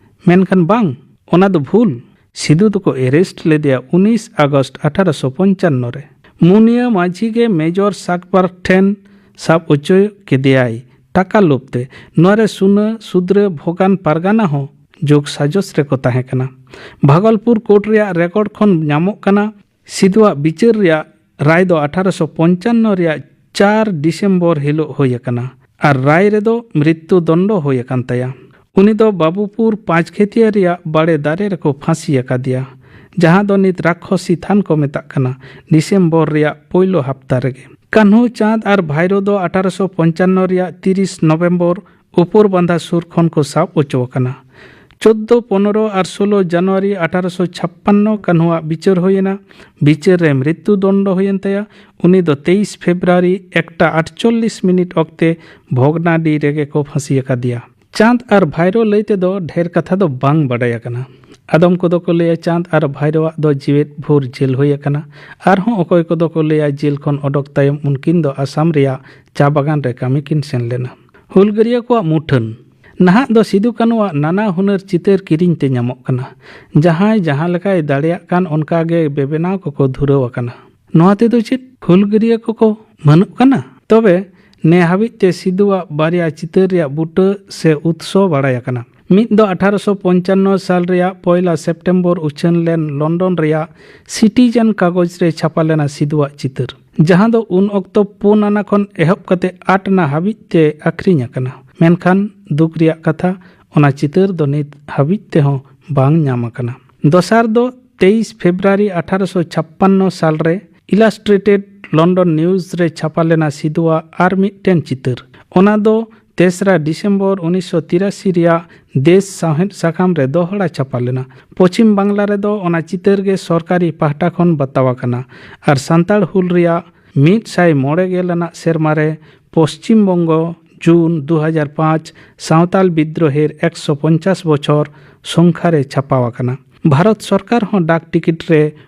ᱢᱮᱱᱠᱷᱟᱱ ᱵᱟᱝ, ᱚᱱᱟ ᱫᱚ ᱵᱷᱩᱞ᱾ ᱥᱤᱫᱩ ᱫᱚᱠᱚ arrest ᱞᱮᱫᱮᱭᱟ ᱩᱱᱤᱥ ᱟᱜᱚᱥᱴ ᱟᱴᱷᱟᱨᱚᱥᱚ ᱯᱚᱧᱪᱟᱱᱱᱚ ᱨᱮ᱾ ᱢᱩᱱᱤᱭᱟᱹ ᱢᱟᱹᱡᱷᱤ ᱜᱮ ᱢᱮᱡᱚᱨ ᱥᱟᱠᱵᱟᱨ ᱴᱷᱮᱱ ᱥᱟᱵ ᱚᱪᱚ ᱠᱮᱫᱮᱭᱟᱭ ᱴᱟᱠᱟ ᱞᱳᱵᱷ ᱛᱮ᱾ ᱱᱚᱣᱟ ᱨᱮ ᱥᱩᱱᱟᱹ, ᱥᱩᱫᱽᱨᱟᱹ, ᱵᱷᱚᱜᱟᱱ ᱯᱟᱨᱜᱟᱱᱟ ᱦᱚᱸ ᱡᱳᱜᱽ ᱥᱟᱡᱚᱥ ᱨᱮᱠᱚ ᱛᱟᱦᱮᱸ ᱠᱟᱱᱟ᱾ ᱵᱷᱟᱜᱚᱞᱯᱩᱨ ᱠᱳᱨᱴ ᱨᱮᱭᱟᱜ ᱨᱮᱠᱚᱨᱰ ᱠᱷᱚᱱ ᱧᱟᱢᱚᱜ ᱠᱟᱱᱟ, ᱥᱤᱫᱩᱣᱟᱜ ᱵᱤᱪᱟᱹᱨ ᱨᱮᱭᱟᱜ ᱨᱟᱭ ᱫᱚ ᱟᱴᱷᱟᱨᱚᱥᱚ ᱯᱚᱧᱪᱟᱱᱱᱚ ᱨᱮᱭᱟᱜ ᱪᱟᱨ ᱰᱤᱥᱮᱢᱵᱚᱨ ᱦᱤᱞᱳᱜ ᱦᱩᱭ ᱟᱠᱟᱱᱟ ᱟᱨ ᱨᱟᱭ ᱨᱮᱫᱚ ᱢᱨᱤᱛᱛᱩ ᱫᱚᱱᱰᱚ ᱦᱩᱭ ᱟᱠᱟᱱ ᱛᱟᱭᱟ᱾ ᱩᱱᱤ ᱫᱚ ᱵᱟᱵᱩᱯᱩᱨ ᱯᱟᱸᱪᱠᱷᱮᱛᱤᱭᱟᱹ ᱨᱮᱭᱟᱜ ᱵᱟᱲᱮ ᱫᱟᱨᱮ ᱨᱮᱠᱚ ᱯᱷᱟᱸᱥᱤ ᱟᱠᱟᱫᱮᱭᱟ, ᱡᱟᱦᱟᱸ ᱫᱚ ᱱᱤᱛ ᱨᱟᱠᱠᱷᱚᱥᱤ ᱛᱷᱟᱱ ᱠᱚ ᱢᱮᱛᱟᱜ ᱠᱟᱱᱟ, ᱰᱤᱥᱮᱢᱵᱚᱨ ᱨᱮᱭᱟᱜ ᱯᱳᱭᱞᱳ ᱦᱟᱯᱛᱟ ᱨᱮᱜᱮ᱾ ᱠᱟᱹᱱᱦᱩ, ᱪᱟᱸᱫᱽ ᱟᱨ ᱵᱷᱟᱭᱨᱳ ᱫᱚ ᱟᱴᱷᱟᱨᱚᱥᱚ ᱯᱚᱧᱪᱟᱱᱱᱚ ᱨᱮᱭᱟᱜ ᱛᱤᱨᱤᱥ ᱱᱚᱵᱷᱮᱢᱵᱚᱨ ᱩᱯᱚᱨᱵᱟᱸᱫᱷᱟ ᱥᱩᱨ ᱠᱷᱚᱱ ᱠᱚ ᱥᱟᱵ ᱚᱪᱚ ᱟᱠᱟᱱᱟ᱾ ᱪᱳᱫᱫᱳ, ᱯᱚᱱᱨᱚ ᱟᱨ ᱥᱳᱞᱳ ᱡᱟᱱᱩᱣᱟᱨᱤ ᱟᱴᱷᱟᱨᱚᱥᱚ ᱪᱷᱟᱯᱯᱟᱱᱱᱚ ᱠᱟᱹᱱᱦᱩᱣᱟᱜ ᱵᱤᱪᱟᱹᱨ ᱦᱩᱭᱮᱱᱟ᱾ ᱵᱤᱪᱟᱹᱨ ᱨᱮ ᱢᱨᱤᱛᱛᱩ ᱫᱚᱱᱰᱚ ᱦᱩᱭᱮᱱ ᱛᱟᱭᱟ᱾ ᱩᱱᱤ ᱫᱚ ᱛᱮᱭᱤᱥ ᱯᱷᱮᱵᱽᱨᱩᱣᱟᱨᱤ ᱮᱠᱴᱟ ᱟᱴᱪᱚᱞᱞᱤᱥ ᱢᱤᱱᱤᱴ ᱚᱠᱛᱮ ᱵᱷᱚᱜᱽᱱᱟᱰᱤ ᱨᱮᱜᱮ ᱠᱚ ᱯᱷᱟᱸᱥᱤ ᱟᱠᱟᱫᱮᱭᱟ᱾ ᱪᱟᱸᱫᱽ ᱟᱨ ᱵᱷᱟᱭᱨᱳ ᱞᱟᱹᱭ ᱛᱮᱫᱚ ᱰᱷᱮᱨ ᱠᱟᱛᱷᱟ ᱫᱚ ᱵᱟᱝ ᱵᱟᱰᱟᱭ ᱟᱠᱟᱱᱟ᱾ ᱟᱫᱚᱢ ᱠᱚᱫᱚ ᱠᱚ ᱞᱟᱹᱭᱟ ᱪᱟᱸᱫᱽ ᱟᱨ ᱵᱷᱟᱭᱨᱳᱣᱟᱜ ᱫᱚ ᱡᱮᱣᱮᱫ ᱵᱷᱳᱨ ᱡᱮᱞ ᱦᱩᱭ ᱟᱠᱟᱱᱟ᱾ ᱟᱨᱦᱚᱸ ᱚᱠᱚᱭ ᱠᱚᱫᱚ ᱠᱚ ᱞᱟᱹᱭᱟ ᱡᱮᱞ ᱠᱷᱚᱱ ᱚᱰᱚᱠ ᱛᱟᱭᱚᱢ ᱩᱱᱠᱤᱱ ᱫᱚ ᱟᱥᱟᱢ ᱨᱮᱭᱟᱜ ᱪᱟ ᱵᱟᱜᱟᱱ ᱨᱮ ᱠᱟᱹᱢᱤ ᱠᱤᱱ ᱥᱮᱱ ᱞᱮᱱᱟ᱾ ᱦᱩᱞᱜᱟᱹᱨᱤᱭᱟᱹ ᱠᱚᱣᱟᱜ ᱢᱩᱴᱷᱟᱹᱱ᱾ ᱱᱟᱦᱟᱜ ᱫᱚ ᱥᱤᱫᱩ ᱠᱟᱹᱱᱩᱣᱟᱜ ᱱᱟᱱᱟ ᱦᱩᱱᱟᱹᱨ ᱪᱤᱛᱟᱹᱨ ᱠᱤᱨᱤᱧ ᱛᱮ ᱧᱟᱢᱚᱜ ᱠᱟᱱᱟ᱾ ᱡᱟᱦᱟᱸᱭ ᱡᱟᱦᱟᱸ ᱞᱮᱠᱟᱭ ᱫᱟᱲᱮᱭᱟᱜ ᱠᱟᱱ ᱚᱱᱠᱟ ᱜᱮ ᱵᱮᱵᱮᱱᱟᱣ ᱠᱚᱠᱚ ᱫᱷᱩᱨᱟᱹᱣ ᱟᱠᱟᱱᱟ᱾ ᱱᱚᱣᱟ ᱛᱮᱫᱚ ᱪᱮᱫ ᱦᱩᱞᱜᱟᱹᱨᱤᱭᱟᱹ ᱠᱚᱠᱚ ᱢᱟᱹᱱᱚᱜ ᱠᱟᱱᱟ? ᱛᱚᱵᱮ ᱱᱮ ᱦᱟᱹᱵᱤᱡ ᱛᱮ ᱥᱤᱫᱩᱣᱟᱜ ᱵᱟᱨᱭᱟ ᱪᱤᱛᱟᱹᱨ ᱨᱮᱭᱟᱜ ᱵᱩᱴᱟᱹ ᱥᱮ ᱩᱛᱥᱚ ᱵᱟᱲᱟᱭ ᱟᱠᱟᱱᱟ᱾ ᱢᱤᱫ ᱫᱚ ᱟᱴᱷᱟᱨᱚᱥᱚ ᱯᱚᱧᱪᱟᱱᱱᱚ ᱥᱟᱞ ᱨᱮᱭᱟᱜ ᱯᱚᱭᱞᱟ ᱥᱮᱯᱴᱮᱢᱵᱚᱨ ᱩᱪᱷᱟᱹᱱ ᱞᱮᱱ ᱞᱚᱱᱰᱚᱱ ᱨᱮᱭᱟᱜ ᱥᱤᱴᱤᱡᱮᱱ ᱠᱟᱜᱚᱡᱽ ᱨᱮ ᱪᱷᱟᱯᱟ ᱞᱮᱱᱟ ᱥᱤᱫᱩᱣᱟᱜ ᱪᱤᱛᱟᱹᱨ, ᱡᱟᱦᱟᱸ ᱫᱚ ᱩᱱ ᱚᱠᱛᱚ ᱯᱩᱱ ᱟᱱᱟ ᱠᱷᱚᱱ ᱮᱦᱚᱵ ᱠᱟᱛᱮ ᱟᱴ ᱟᱱᱟ ᱦᱟᱹᱵᱤᱡ ᱛᱮ ᱟᱹᱠᱷᱨᱤᱧ ᱟᱠᱟᱱᱟ᱾ ᱢᱮᱱᱠᱷᱟᱱ ᱫᱩᱠ ᱨᱮᱭᱟᱜ ᱠᱟᱛᱷᱟ, ᱚᱱᱟ ᱪᱤᱛᱟᱹᱨ ᱫᱚ ᱱᱤᱛ ᱦᱟᱹᱵᱤᱡ ᱛᱮᱦᱚᱸ ᱵᱟᱝ ᱧᱟᱢ ᱟᱠᱟᱱᱟ᱾ ᱫᱚᱥᱟᱨ ᱫᱚ ᱛᱮᱭᱤᱥ ᱯᱷᱮᱵᱽᱨᱩᱣᱟᱨᱤ ᱟᱴᱷᱟᱨᱚᱥᱚ ᱪᱷᱟᱯᱯᱟᱱᱱᱚ ᱥᱟᱞ ᱨᱮ ᱤᱞᱟᱥᱴᱨᱮᱴᱮᱰ ᱞᱚᱱᱰᱚᱱ ᱱᱤᱭᱩᱡᱽ ᱨᱮ ᱪᱷᱟᱯᱟ ᱞᱮᱱᱟ ᱥᱤᱫᱩᱣᱟᱜ ᱟᱨ ᱢᱤᱫᱴᱮᱱ ᱪᱤᱛᱟᱹᱨ᱾ ᱚᱱᱟ ᱫᱚ ᱛᱮᱥᱨᱟ ᱰᱤᱥᱮᱢᱵᱚᱨ ᱩᱱᱤᱥᱥᱚ ᱛᱤᱨᱟᱥᱤ ᱨᱮᱭᱟᱜ ᱫᱮᱥ ᱥᱟᱶᱦᱮᱫ ᱥᱟᱠᱟᱢ ᱨᱮ ᱫᱚᱦᱲᱟ ᱪᱷᱟᱯᱟ ᱞᱮᱱᱟ᱾ ᱯᱚᱪᱷᱤᱢ ᱵᱟᱝᱞᱟ ᱨᱮᱫᱚ ᱚᱱᱟ ᱪᱤᱛᱟᱹᱨ ᱜᱮ ᱥᱚᱨᱠᱟᱨᱤ ᱯᱟᱦᱴᱟ ᱠᱷᱚᱱ ᱵᱟᱛᱟᱣ ᱟᱠᱟᱱᱟ ᱟᱨ ᱥᱟᱱᱛᱟᱲ ᱦᱩᱞ ᱨᱮᱭᱟᱜ ᱢᱤᱫ ᱥᱟᱭ ᱢᱚᱬᱮ ᱜᱮᱞ ᱟᱱᱟᱜ ᱥᱮᱨᱢᱟ ᱨᱮ ᱯᱚᱥᱪᱤᱢ ᱵᱚᱝᱜᱚ, ᱡᱩᱱ ᱫᱩ ᱦᱟᱡᱟᱨ ᱯᱟᱸᱪ, ᱥᱟᱶᱛᱟᱞ ᱵᱤᱫᱽᱨᱳᱦᱮᱨ ᱮᱠᱥᱚ ᱯᱚᱧᱪᱟᱥ ᱵᱚᱪᱷᱚᱨ ᱥᱚᱝᱠᱷᱟ ᱨᱮ ᱪᱷᱟᱯᱟᱣ ᱟᱠᱟᱱᱟ᱾ ᱵᱷᱟᱨᱚᱛ ᱥᱚᱨᱠᱟᱨ ᱦᱚᱸ ᱰᱟᱠ ᱴᱤᱠᱤᱴ ᱨᱮ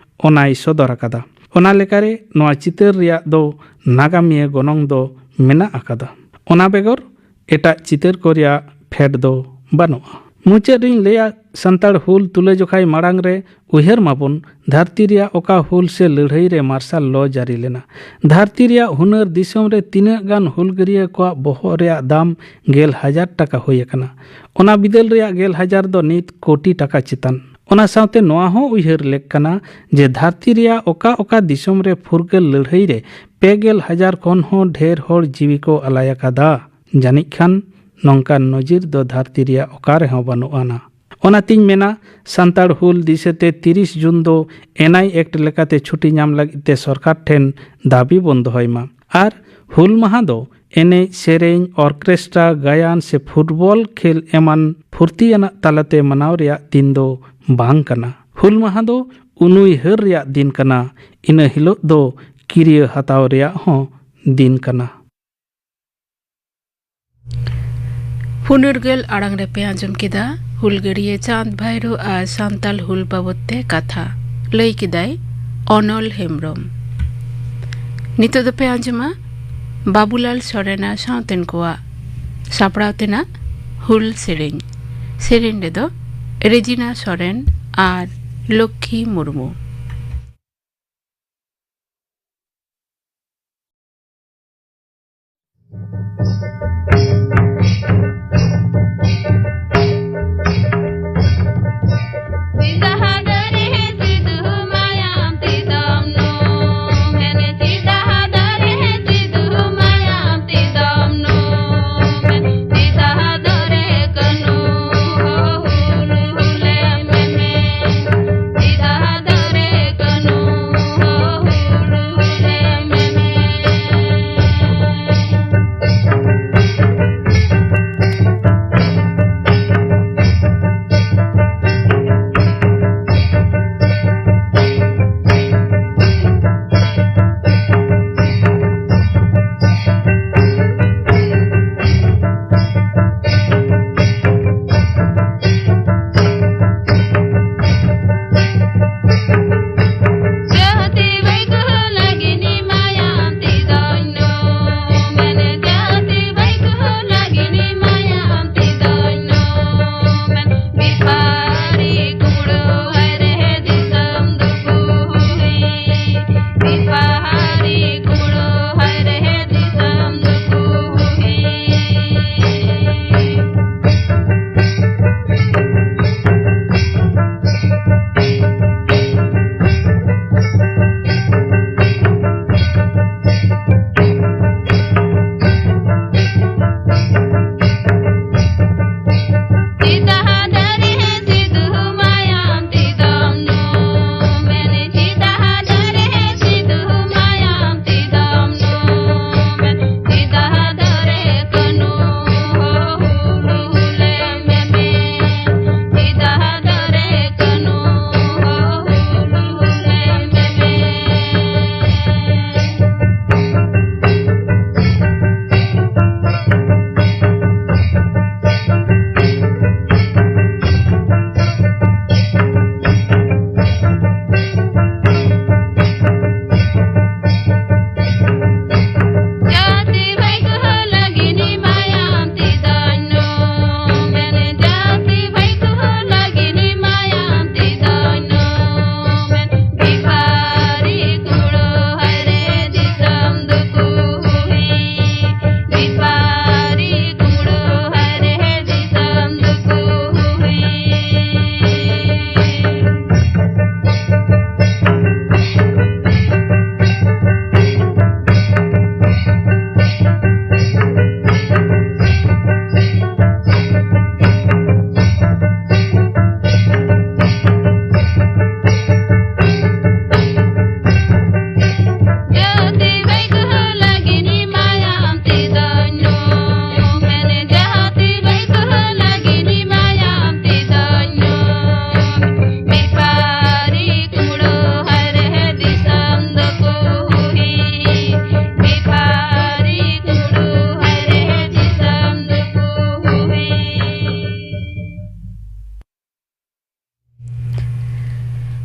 ᱚᱱᱟᱭ ᱥᱚᱫᱚᱨ ᱟᱠᱟᱫᱟ᱾ ᱚᱱᱟ ᱞᱮᱠᱟᱨᱮ ᱱᱚᱣᱟ ᱪᱤᱛᱟᱹᱨ ᱨᱮᱭᱟᱜ ᱫᱚ ᱱᱟᱜᱟᱢᱤᱭᱟᱹ ᱜᱚᱱᱚᱝ ᱫᱚ ᱢᱮᱱᱟᱜ ᱟᱠᱟᱫᱟ᱾ ᱚᱱᱟ ᱵᱮᱜᱚᱨ ᱮᱴᱟᱜ ᱪᱤᱛᱟᱹᱨ ᱠᱚ ᱨᱮᱭᱟᱜ ᱯᱷᱮᱰ ᱫᱚ ᱵᱟᱹᱱᱩᱜᱼᱟ᱾ ᱢᱩᱪᱟᱹᱫ ᱨᱤᱧ ᱞᱟᱹᱭᱟ, ᱥᱟᱱᱛᱟᱲ ᱦᱩᱞ ᱛᱩᱞᱟᱹᱡᱚᱠᱷᱟᱭ ᱢᱟᱲᱟᱝ ᱨᱮ ᱩᱭᱦᱟᱹᱨ ᱢᱟᱵᱚᱱ, ᱫᱷᱟᱹᱨᱛᱤ ᱨᱮᱭᱟᱜ ᱚᱠᱟ ᱦᱩᱞ ᱥᱮ ᱞᱟᱹᱲᱦᱟᱹᱭ ᱨᱮ ᱢᱟᱨᱥᱟᱞ ᱞᱚ ᱡᱟᱹᱨᱤ ᱞᱮᱱᱟ? ᱫᱷᱟᱹᱨᱛᱤ ᱨᱮᱭᱟᱜ ᱦᱩᱱᱟᱹᱨ ᱫᱤᱥᱚᱢ ᱨᱮ ᱛᱤᱱᱟᱹᱜ ᱜᱟᱱ ᱦᱩᱞᱜᱟᱹᱨᱤᱭᱟᱹ ᱠᱚᱣᱟᱜ ᱵᱚᱦᱚᱜ ᱨᱮᱭᱟᱜ ᱫᱟᱢ ᱜᱮᱞ ᱦᱟᱡᱟᱨ ᱴᱟᱠᱟ ᱦᱩᱭ ᱟᱠᱟᱱᱟ? ᱚᱱᱟ ᱵᱤᱫᱟᱹᱞ ᱨᱮᱭᱟᱜ ᱜᱮᱞ ᱦᱟᱡᱟᱨ ᱫᱚ ᱱᱤᱛ ᱠᱳᱴᱤ ᱴᱟᱠᱟ ᱪᱮᱛᱟᱱ᱾ ᱚᱱᱟ ᱥᱟᱶᱛᱮ ᱱᱚᱣᱟ ᱦᱚᱸ ᱩᱭᱦᱟᱹᱨ ᱞᱮᱠ ᱠᱟᱱᱟ ᱡᱮ ᱫᱷᱟᱹᱨᱛᱤ ᱨᱮᱭᱟᱜ ᱚᱠᱟ ᱚᱠᱟ ᱫᱤᱥᱚᱢ ᱨᱮ ᱯᱷᱩᱨᱜᱟᱹᱞ ᱞᱟᱹᱲᱦᱟᱹᱭ ᱨᱮ ᱯᱮ ᱜᱮᱞ ᱦᱟᱡᱟᱨ ᱠᱷᱚᱱ ᱦᱚᱸ ᱰᱷᱮᱨ ᱦᱚᱲ ᱡᱤᱣᱤ ᱠᱚ ᱟᱞᱟᱭ ᱟᱠᱟᱫᱟ᱾ ᱡᱟᱹᱱᱤᱡ ᱠᱷᱟᱱ ᱱᱚᱝᱠᱟᱱ ᱱᱚᱡᱤᱨ ᱫᱚ ᱫᱷᱟᱹᱨᱛᱤ ᱨᱮᱭᱟᱜ ᱚᱠᱟ ᱨᱮᱦᱚᱸ ᱵᱟᱹᱱᱩᱜ ᱟᱱᱟ᱾ ᱚᱱᱟᱛᱤᱧ ᱢᱮᱱᱟ, ᱥᱟᱱᱛᱟᱲ ᱦᱩᱞ ᱫᱤᱥᱟᱹᱛᱮ ᱛᱤᱨᱤᱥ ᱡᱩᱱ ᱫᱚ ᱮᱱ ᱟᱭ ᱮᱠᱴ ᱞᱮᱠᱟᱛᱮ ᱪᱷᱩᱴᱤ ᱧᱟᱢ ᱞᱟᱹᱜᱤᱫ ᱛᱮ ᱥᱚᱨᱠᱟᱨ ᱴᱷᱮᱱ ᱫᱟᱹᱵᱤ ᱵᱚᱱ ᱫᱚᱦᱚᱭ ᱢᱟ᱾ ᱟᱨ ᱦᱩᱞ ᱢᱟᱦᱟ ᱫᱚ ᱮᱱᱮᱡ, ᱥᱮᱨᱮᱧ, ᱚᱨᱠᱮᱥᱴᱨᱟ, ᱜᱟᱭᱟᱱ ᱥᱮ ᱯᱷᱩᱴᱵᱚᱞ ᱠᱷᱮᱞ ᱮᱢᱟᱱ ᱯᱷᱩᱨᱛᱤᱭᱟᱱᱟᱜ ᱛᱟᱞᱟᱛᱮ ᱢᱟᱱᱟᱣ ᱨᱮᱭᱟᱜ ᱫᱤᱱ ᱫᱚ ᱵᱟᱝ ᱠᱟᱱᱟ᱾ ᱦᱩᱞ ᱢᱟᱦᱟ ᱫᱚ ᱩᱱᱩᱭᱦᱟᱹᱨ ᱨᱮᱭᱟᱜ ᱫᱤᱱ ᱠᱟᱱᱟ᱾ ᱤᱱᱟᱹ ᱦᱤᱞᱳᱜ ᱫᱚ ᱠᱤᱨᱭᱟᱹ ᱦᱟᱛᱟᱣ ᱨᱮᱭᱟᱜ ᱦᱚᱸ ᱫᱤᱱ ᱠᱟᱱᱟ᱾ ᱯᱷᱩᱱᱟᱹᱨᱜᱟᱹᱞ ᱟᱲᱟᱝ ᱨᱮᱯᱮ ᱟᱸᱡᱚᱢ ᱠᱮᱫᱟ ᱦᱩᱞᱜᱟᱹᱨᱤᱭᱟᱹ ᱪᱟᱸᱫᱽ ᱵᱷᱟᱭᱨᱳ ᱟᱨ ᱥᱟᱱᱛᱟᱞ ᱦᱩᱞ ᱵᱟᱵᱚᱛ ᱛᱮ ᱠᱟᱛᱷᱟ᱾ ᱞᱟᱹᱭ ᱠᱮᱫᱟᱭ ᱚᱱᱚᱞ ᱦᱮᱢᱵᱨᱚᱢ᱾ ᱱᱤᱛᱚᱜ ᱫᱚᱯᱮ ᱟᱸᱡᱚᱢᱟ ᱵᱟᱵᱩᱞᱟᱞ ᱥᱚᱨᱮᱱ ᱟᱨ ᱥᱟᱶᱛᱮᱱ ᱠᱚᱣᱟᱜ ᱥᱟᱯᱲᱟᱣ ᱛᱮᱱᱟᱜ ᱦᱩᱞ ᱥᱮᱨᱮᱧ᱾ ᱥᱮᱨᱮᱧ ᱨᱮᱫᱚ ᱨᱮᱡᱤᱱᱟ ᱥᱚᱨᱮᱱ ᱟᱨ ᱞᱚᱠᱠᱷᱤ ᱢᱩᱨᱢᱩ᱾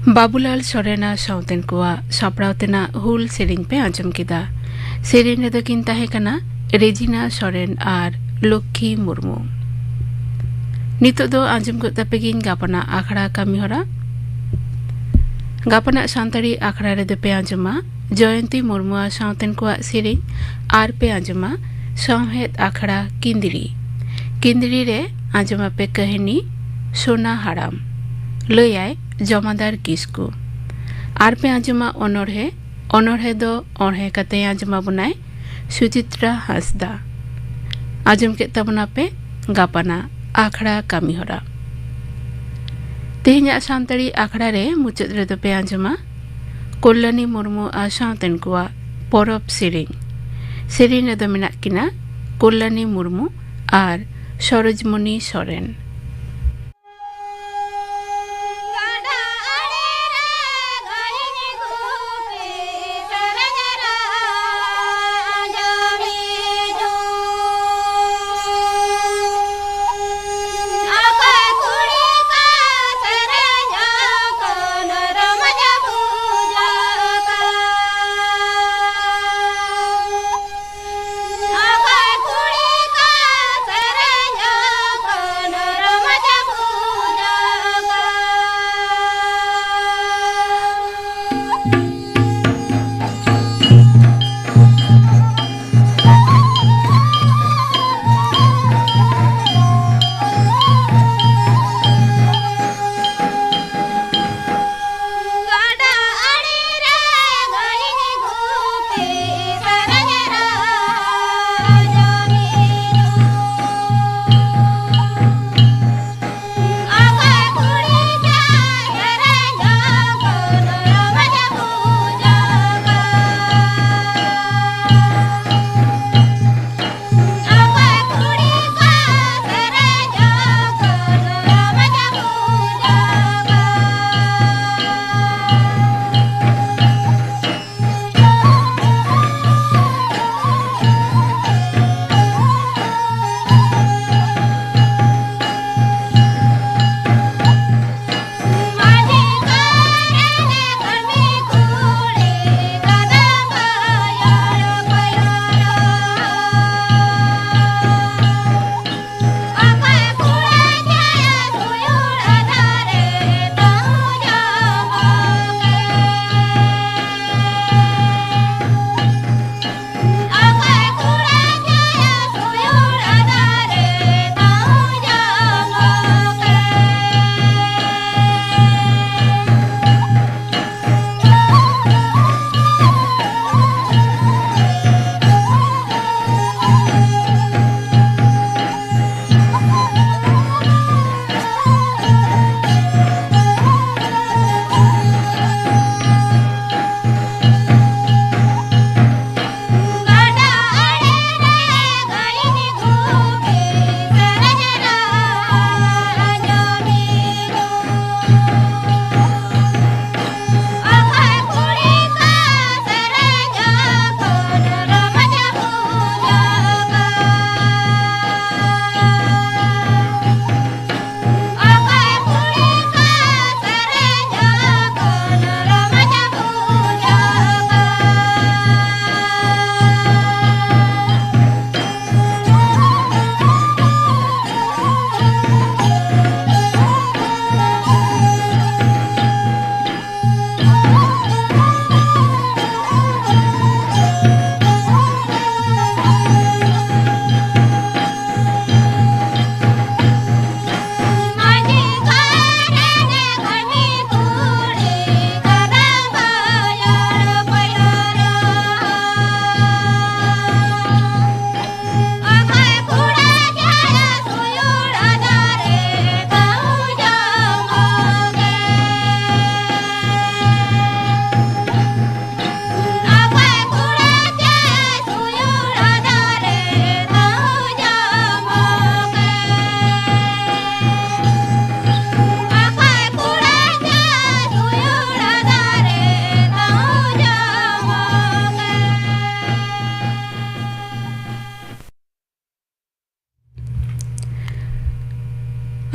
ᱵᱟᱵᱩᱞᱟᱞ ᱥᱚᱨᱮᱱ ᱟᱨ ᱥᱟᱶᱛᱮᱱ ᱠᱚᱣᱟᱜ ᱥᱟᱯᱲᱟᱣ ᱛᱮᱱᱟᱜ ᱦᱩᱞ ᱥᱮᱨᱮᱧ ᱯᱮ ᱟᱸᱡᱚᱢ ᱠᱮᱫᱟ᱾ ᱥᱮᱨᱮᱧ ᱨᱮᱫᱚ ᱠᱤᱱ ᱛᱟᱦᱮᱸ ᱠᱟᱱᱟ ᱨᱮᱡᱤᱱᱟ ᱥᱚᱨᱮᱱ ᱟᱨ ᱞᱚᱠᱠᱷᱤ ᱢᱩᱨᱢᱩ᱾ ᱱᱤᱛᱚᱜ ᱫᱚ ᱟᱸᱡᱚᱢ ᱜᱚᱫ ᱛᱟᱯᱮ ᱜᱤᱧ ᱜᱟᱯᱟᱱᱟᱜ ᱟᱠᱷᱲᱟ ᱠᱟᱹᱢᱤᱦᱚᱨᱟ᱾ ᱜᱟᱯᱟᱱᱟᱜ ᱥᱟᱱᱛᱟᱲᱤ ᱟᱠᱷᱲᱟ ᱨᱮᱫᱚ ᱯᱮ ᱟᱸᱡᱚᱢᱟ ᱡᱚᱭᱚᱱᱛᱤ ᱢᱩᱨᱢᱩ ᱟᱨ ᱥᱟᱶᱛᱮᱱ ᱠᱚᱣᱟᱜ ᱥᱮᱨᱮᱧ, ᱟᱨ ᱯᱮ ᱟᱸᱡᱚᱢᱟ ᱥᱟᱶᱦᱮᱫ ᱟᱠᱷᱲᱟ ᱠᱤᱸᱫᱽᱨᱤ᱾ ᱠᱤᱸᱫᱽᱨᱤ ᱨᱮ ᱟᱸᱡᱚᱢᱟᱯᱮ ᱠᱟᱹᱦᱱᱤ ᱥᱳᱱᱟ ᱦᱟᱲᱟᱢ, ᱞᱟᱹᱭᱟᱭ ᱡᱚᱢᱟᱫᱟᱨ ᱠᱤᱥᱠᱩ᱾ ᱟᱨ ᱯᱮ ᱟᱸᱡᱚᱢᱟ ᱚᱱᱚᱬᱦᱮ, ᱚᱱᱚᱬᱦᱮ ᱫᱚ ᱚᱬᱦᱮ ᱠᱟᱛᱮ ᱟᱸᱡᱚᱢᱟᱵᱚᱱᱟᱭ ᱥᱩᱪᱤᱛᱨᱟ ᱦᱟᱸᱥᱫᱟ᱾ ᱟᱸᱡᱚᱢ ᱠᱮᱫ ᱛᱟᱵᱚᱱᱟᱯᱮ ᱜᱟᱯᱟᱱᱟᱜ ᱟᱠᱷᱲᱟ ᱠᱟᱹᱢᱤᱦᱚᱨᱟ᱾ ᱛᱮᱦᱮᱧᱟᱜ ᱥᱟᱱᱛᱟᱲᱤ ᱟᱠᱷᱲᱟ ᱨᱮ ᱢᱩᱪᱟᱹᱫ ᱨᱮᱫᱚ ᱯᱮ ᱟᱸᱡᱚᱢᱟ ᱠᱚᱞᱞᱟᱱᱤ ᱢᱩᱨᱢᱩ ᱟᱨ ᱥᱟᱶᱛᱮᱱ ᱠᱚᱣᱟᱜ ᱯᱚᱨᱚᱵᱽ ᱥᱮᱨᱮᱧ᱾ ᱥᱮᱨᱮᱧ ᱨᱮᱫᱚ ᱢᱮᱱᱟᱜ ᱠᱤᱱᱟ ᱠᱚᱞᱞᱟᱱᱤ ᱢᱩᱨᱢᱩ ᱟᱨ ᱥᱚᱨᱳᱡᱽᱢᱚᱱᱤ ᱥᱚᱨᱮᱱ᱾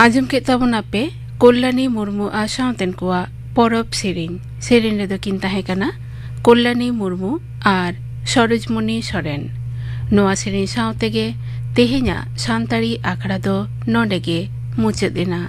ᱟᱸᱡᱚᱢ ᱠᱮᱫ ᱛᱟᱵᱚᱱᱟᱯᱮ ᱠᱚᱞᱞᱟᱱᱤ ᱢᱩᱨᱢᱩ ᱟᱨ ᱥᱟᱶᱛᱮᱱ ᱠᱚᱣᱟᱜ ᱯᱚᱨᱚᱵᱽ ᱥᱮᱨᱮᱧ᱾ ᱥᱮᱨᱮᱧ ᱨᱮᱫᱚ ᱠᱤᱱ ᱛᱟᱦᱮᱸ ᱠᱟᱱᱟ ᱠᱚᱞᱞᱟᱱᱤ ᱢᱩᱨᱢᱩ ᱟᱨ ᱥᱚᱨᱳᱡᱽᱢᱚᱱᱤ ᱥᱚᱨᱮᱱ᱾ ᱱᱚᱣᱟ ᱥᱮᱨᱮᱧ ᱥᱟᱶ ᱛᱮᱜᱮ ᱛᱮᱦᱮᱧᱟᱜ ᱥᱟᱱᱛᱟᱲᱤ ᱟᱠᱷᱲᱟ ᱫᱚ ᱱᱚᱰᱮ ᱜᱮ ᱢᱩᱪᱟᱹᱫ ᱮᱱᱟ᱾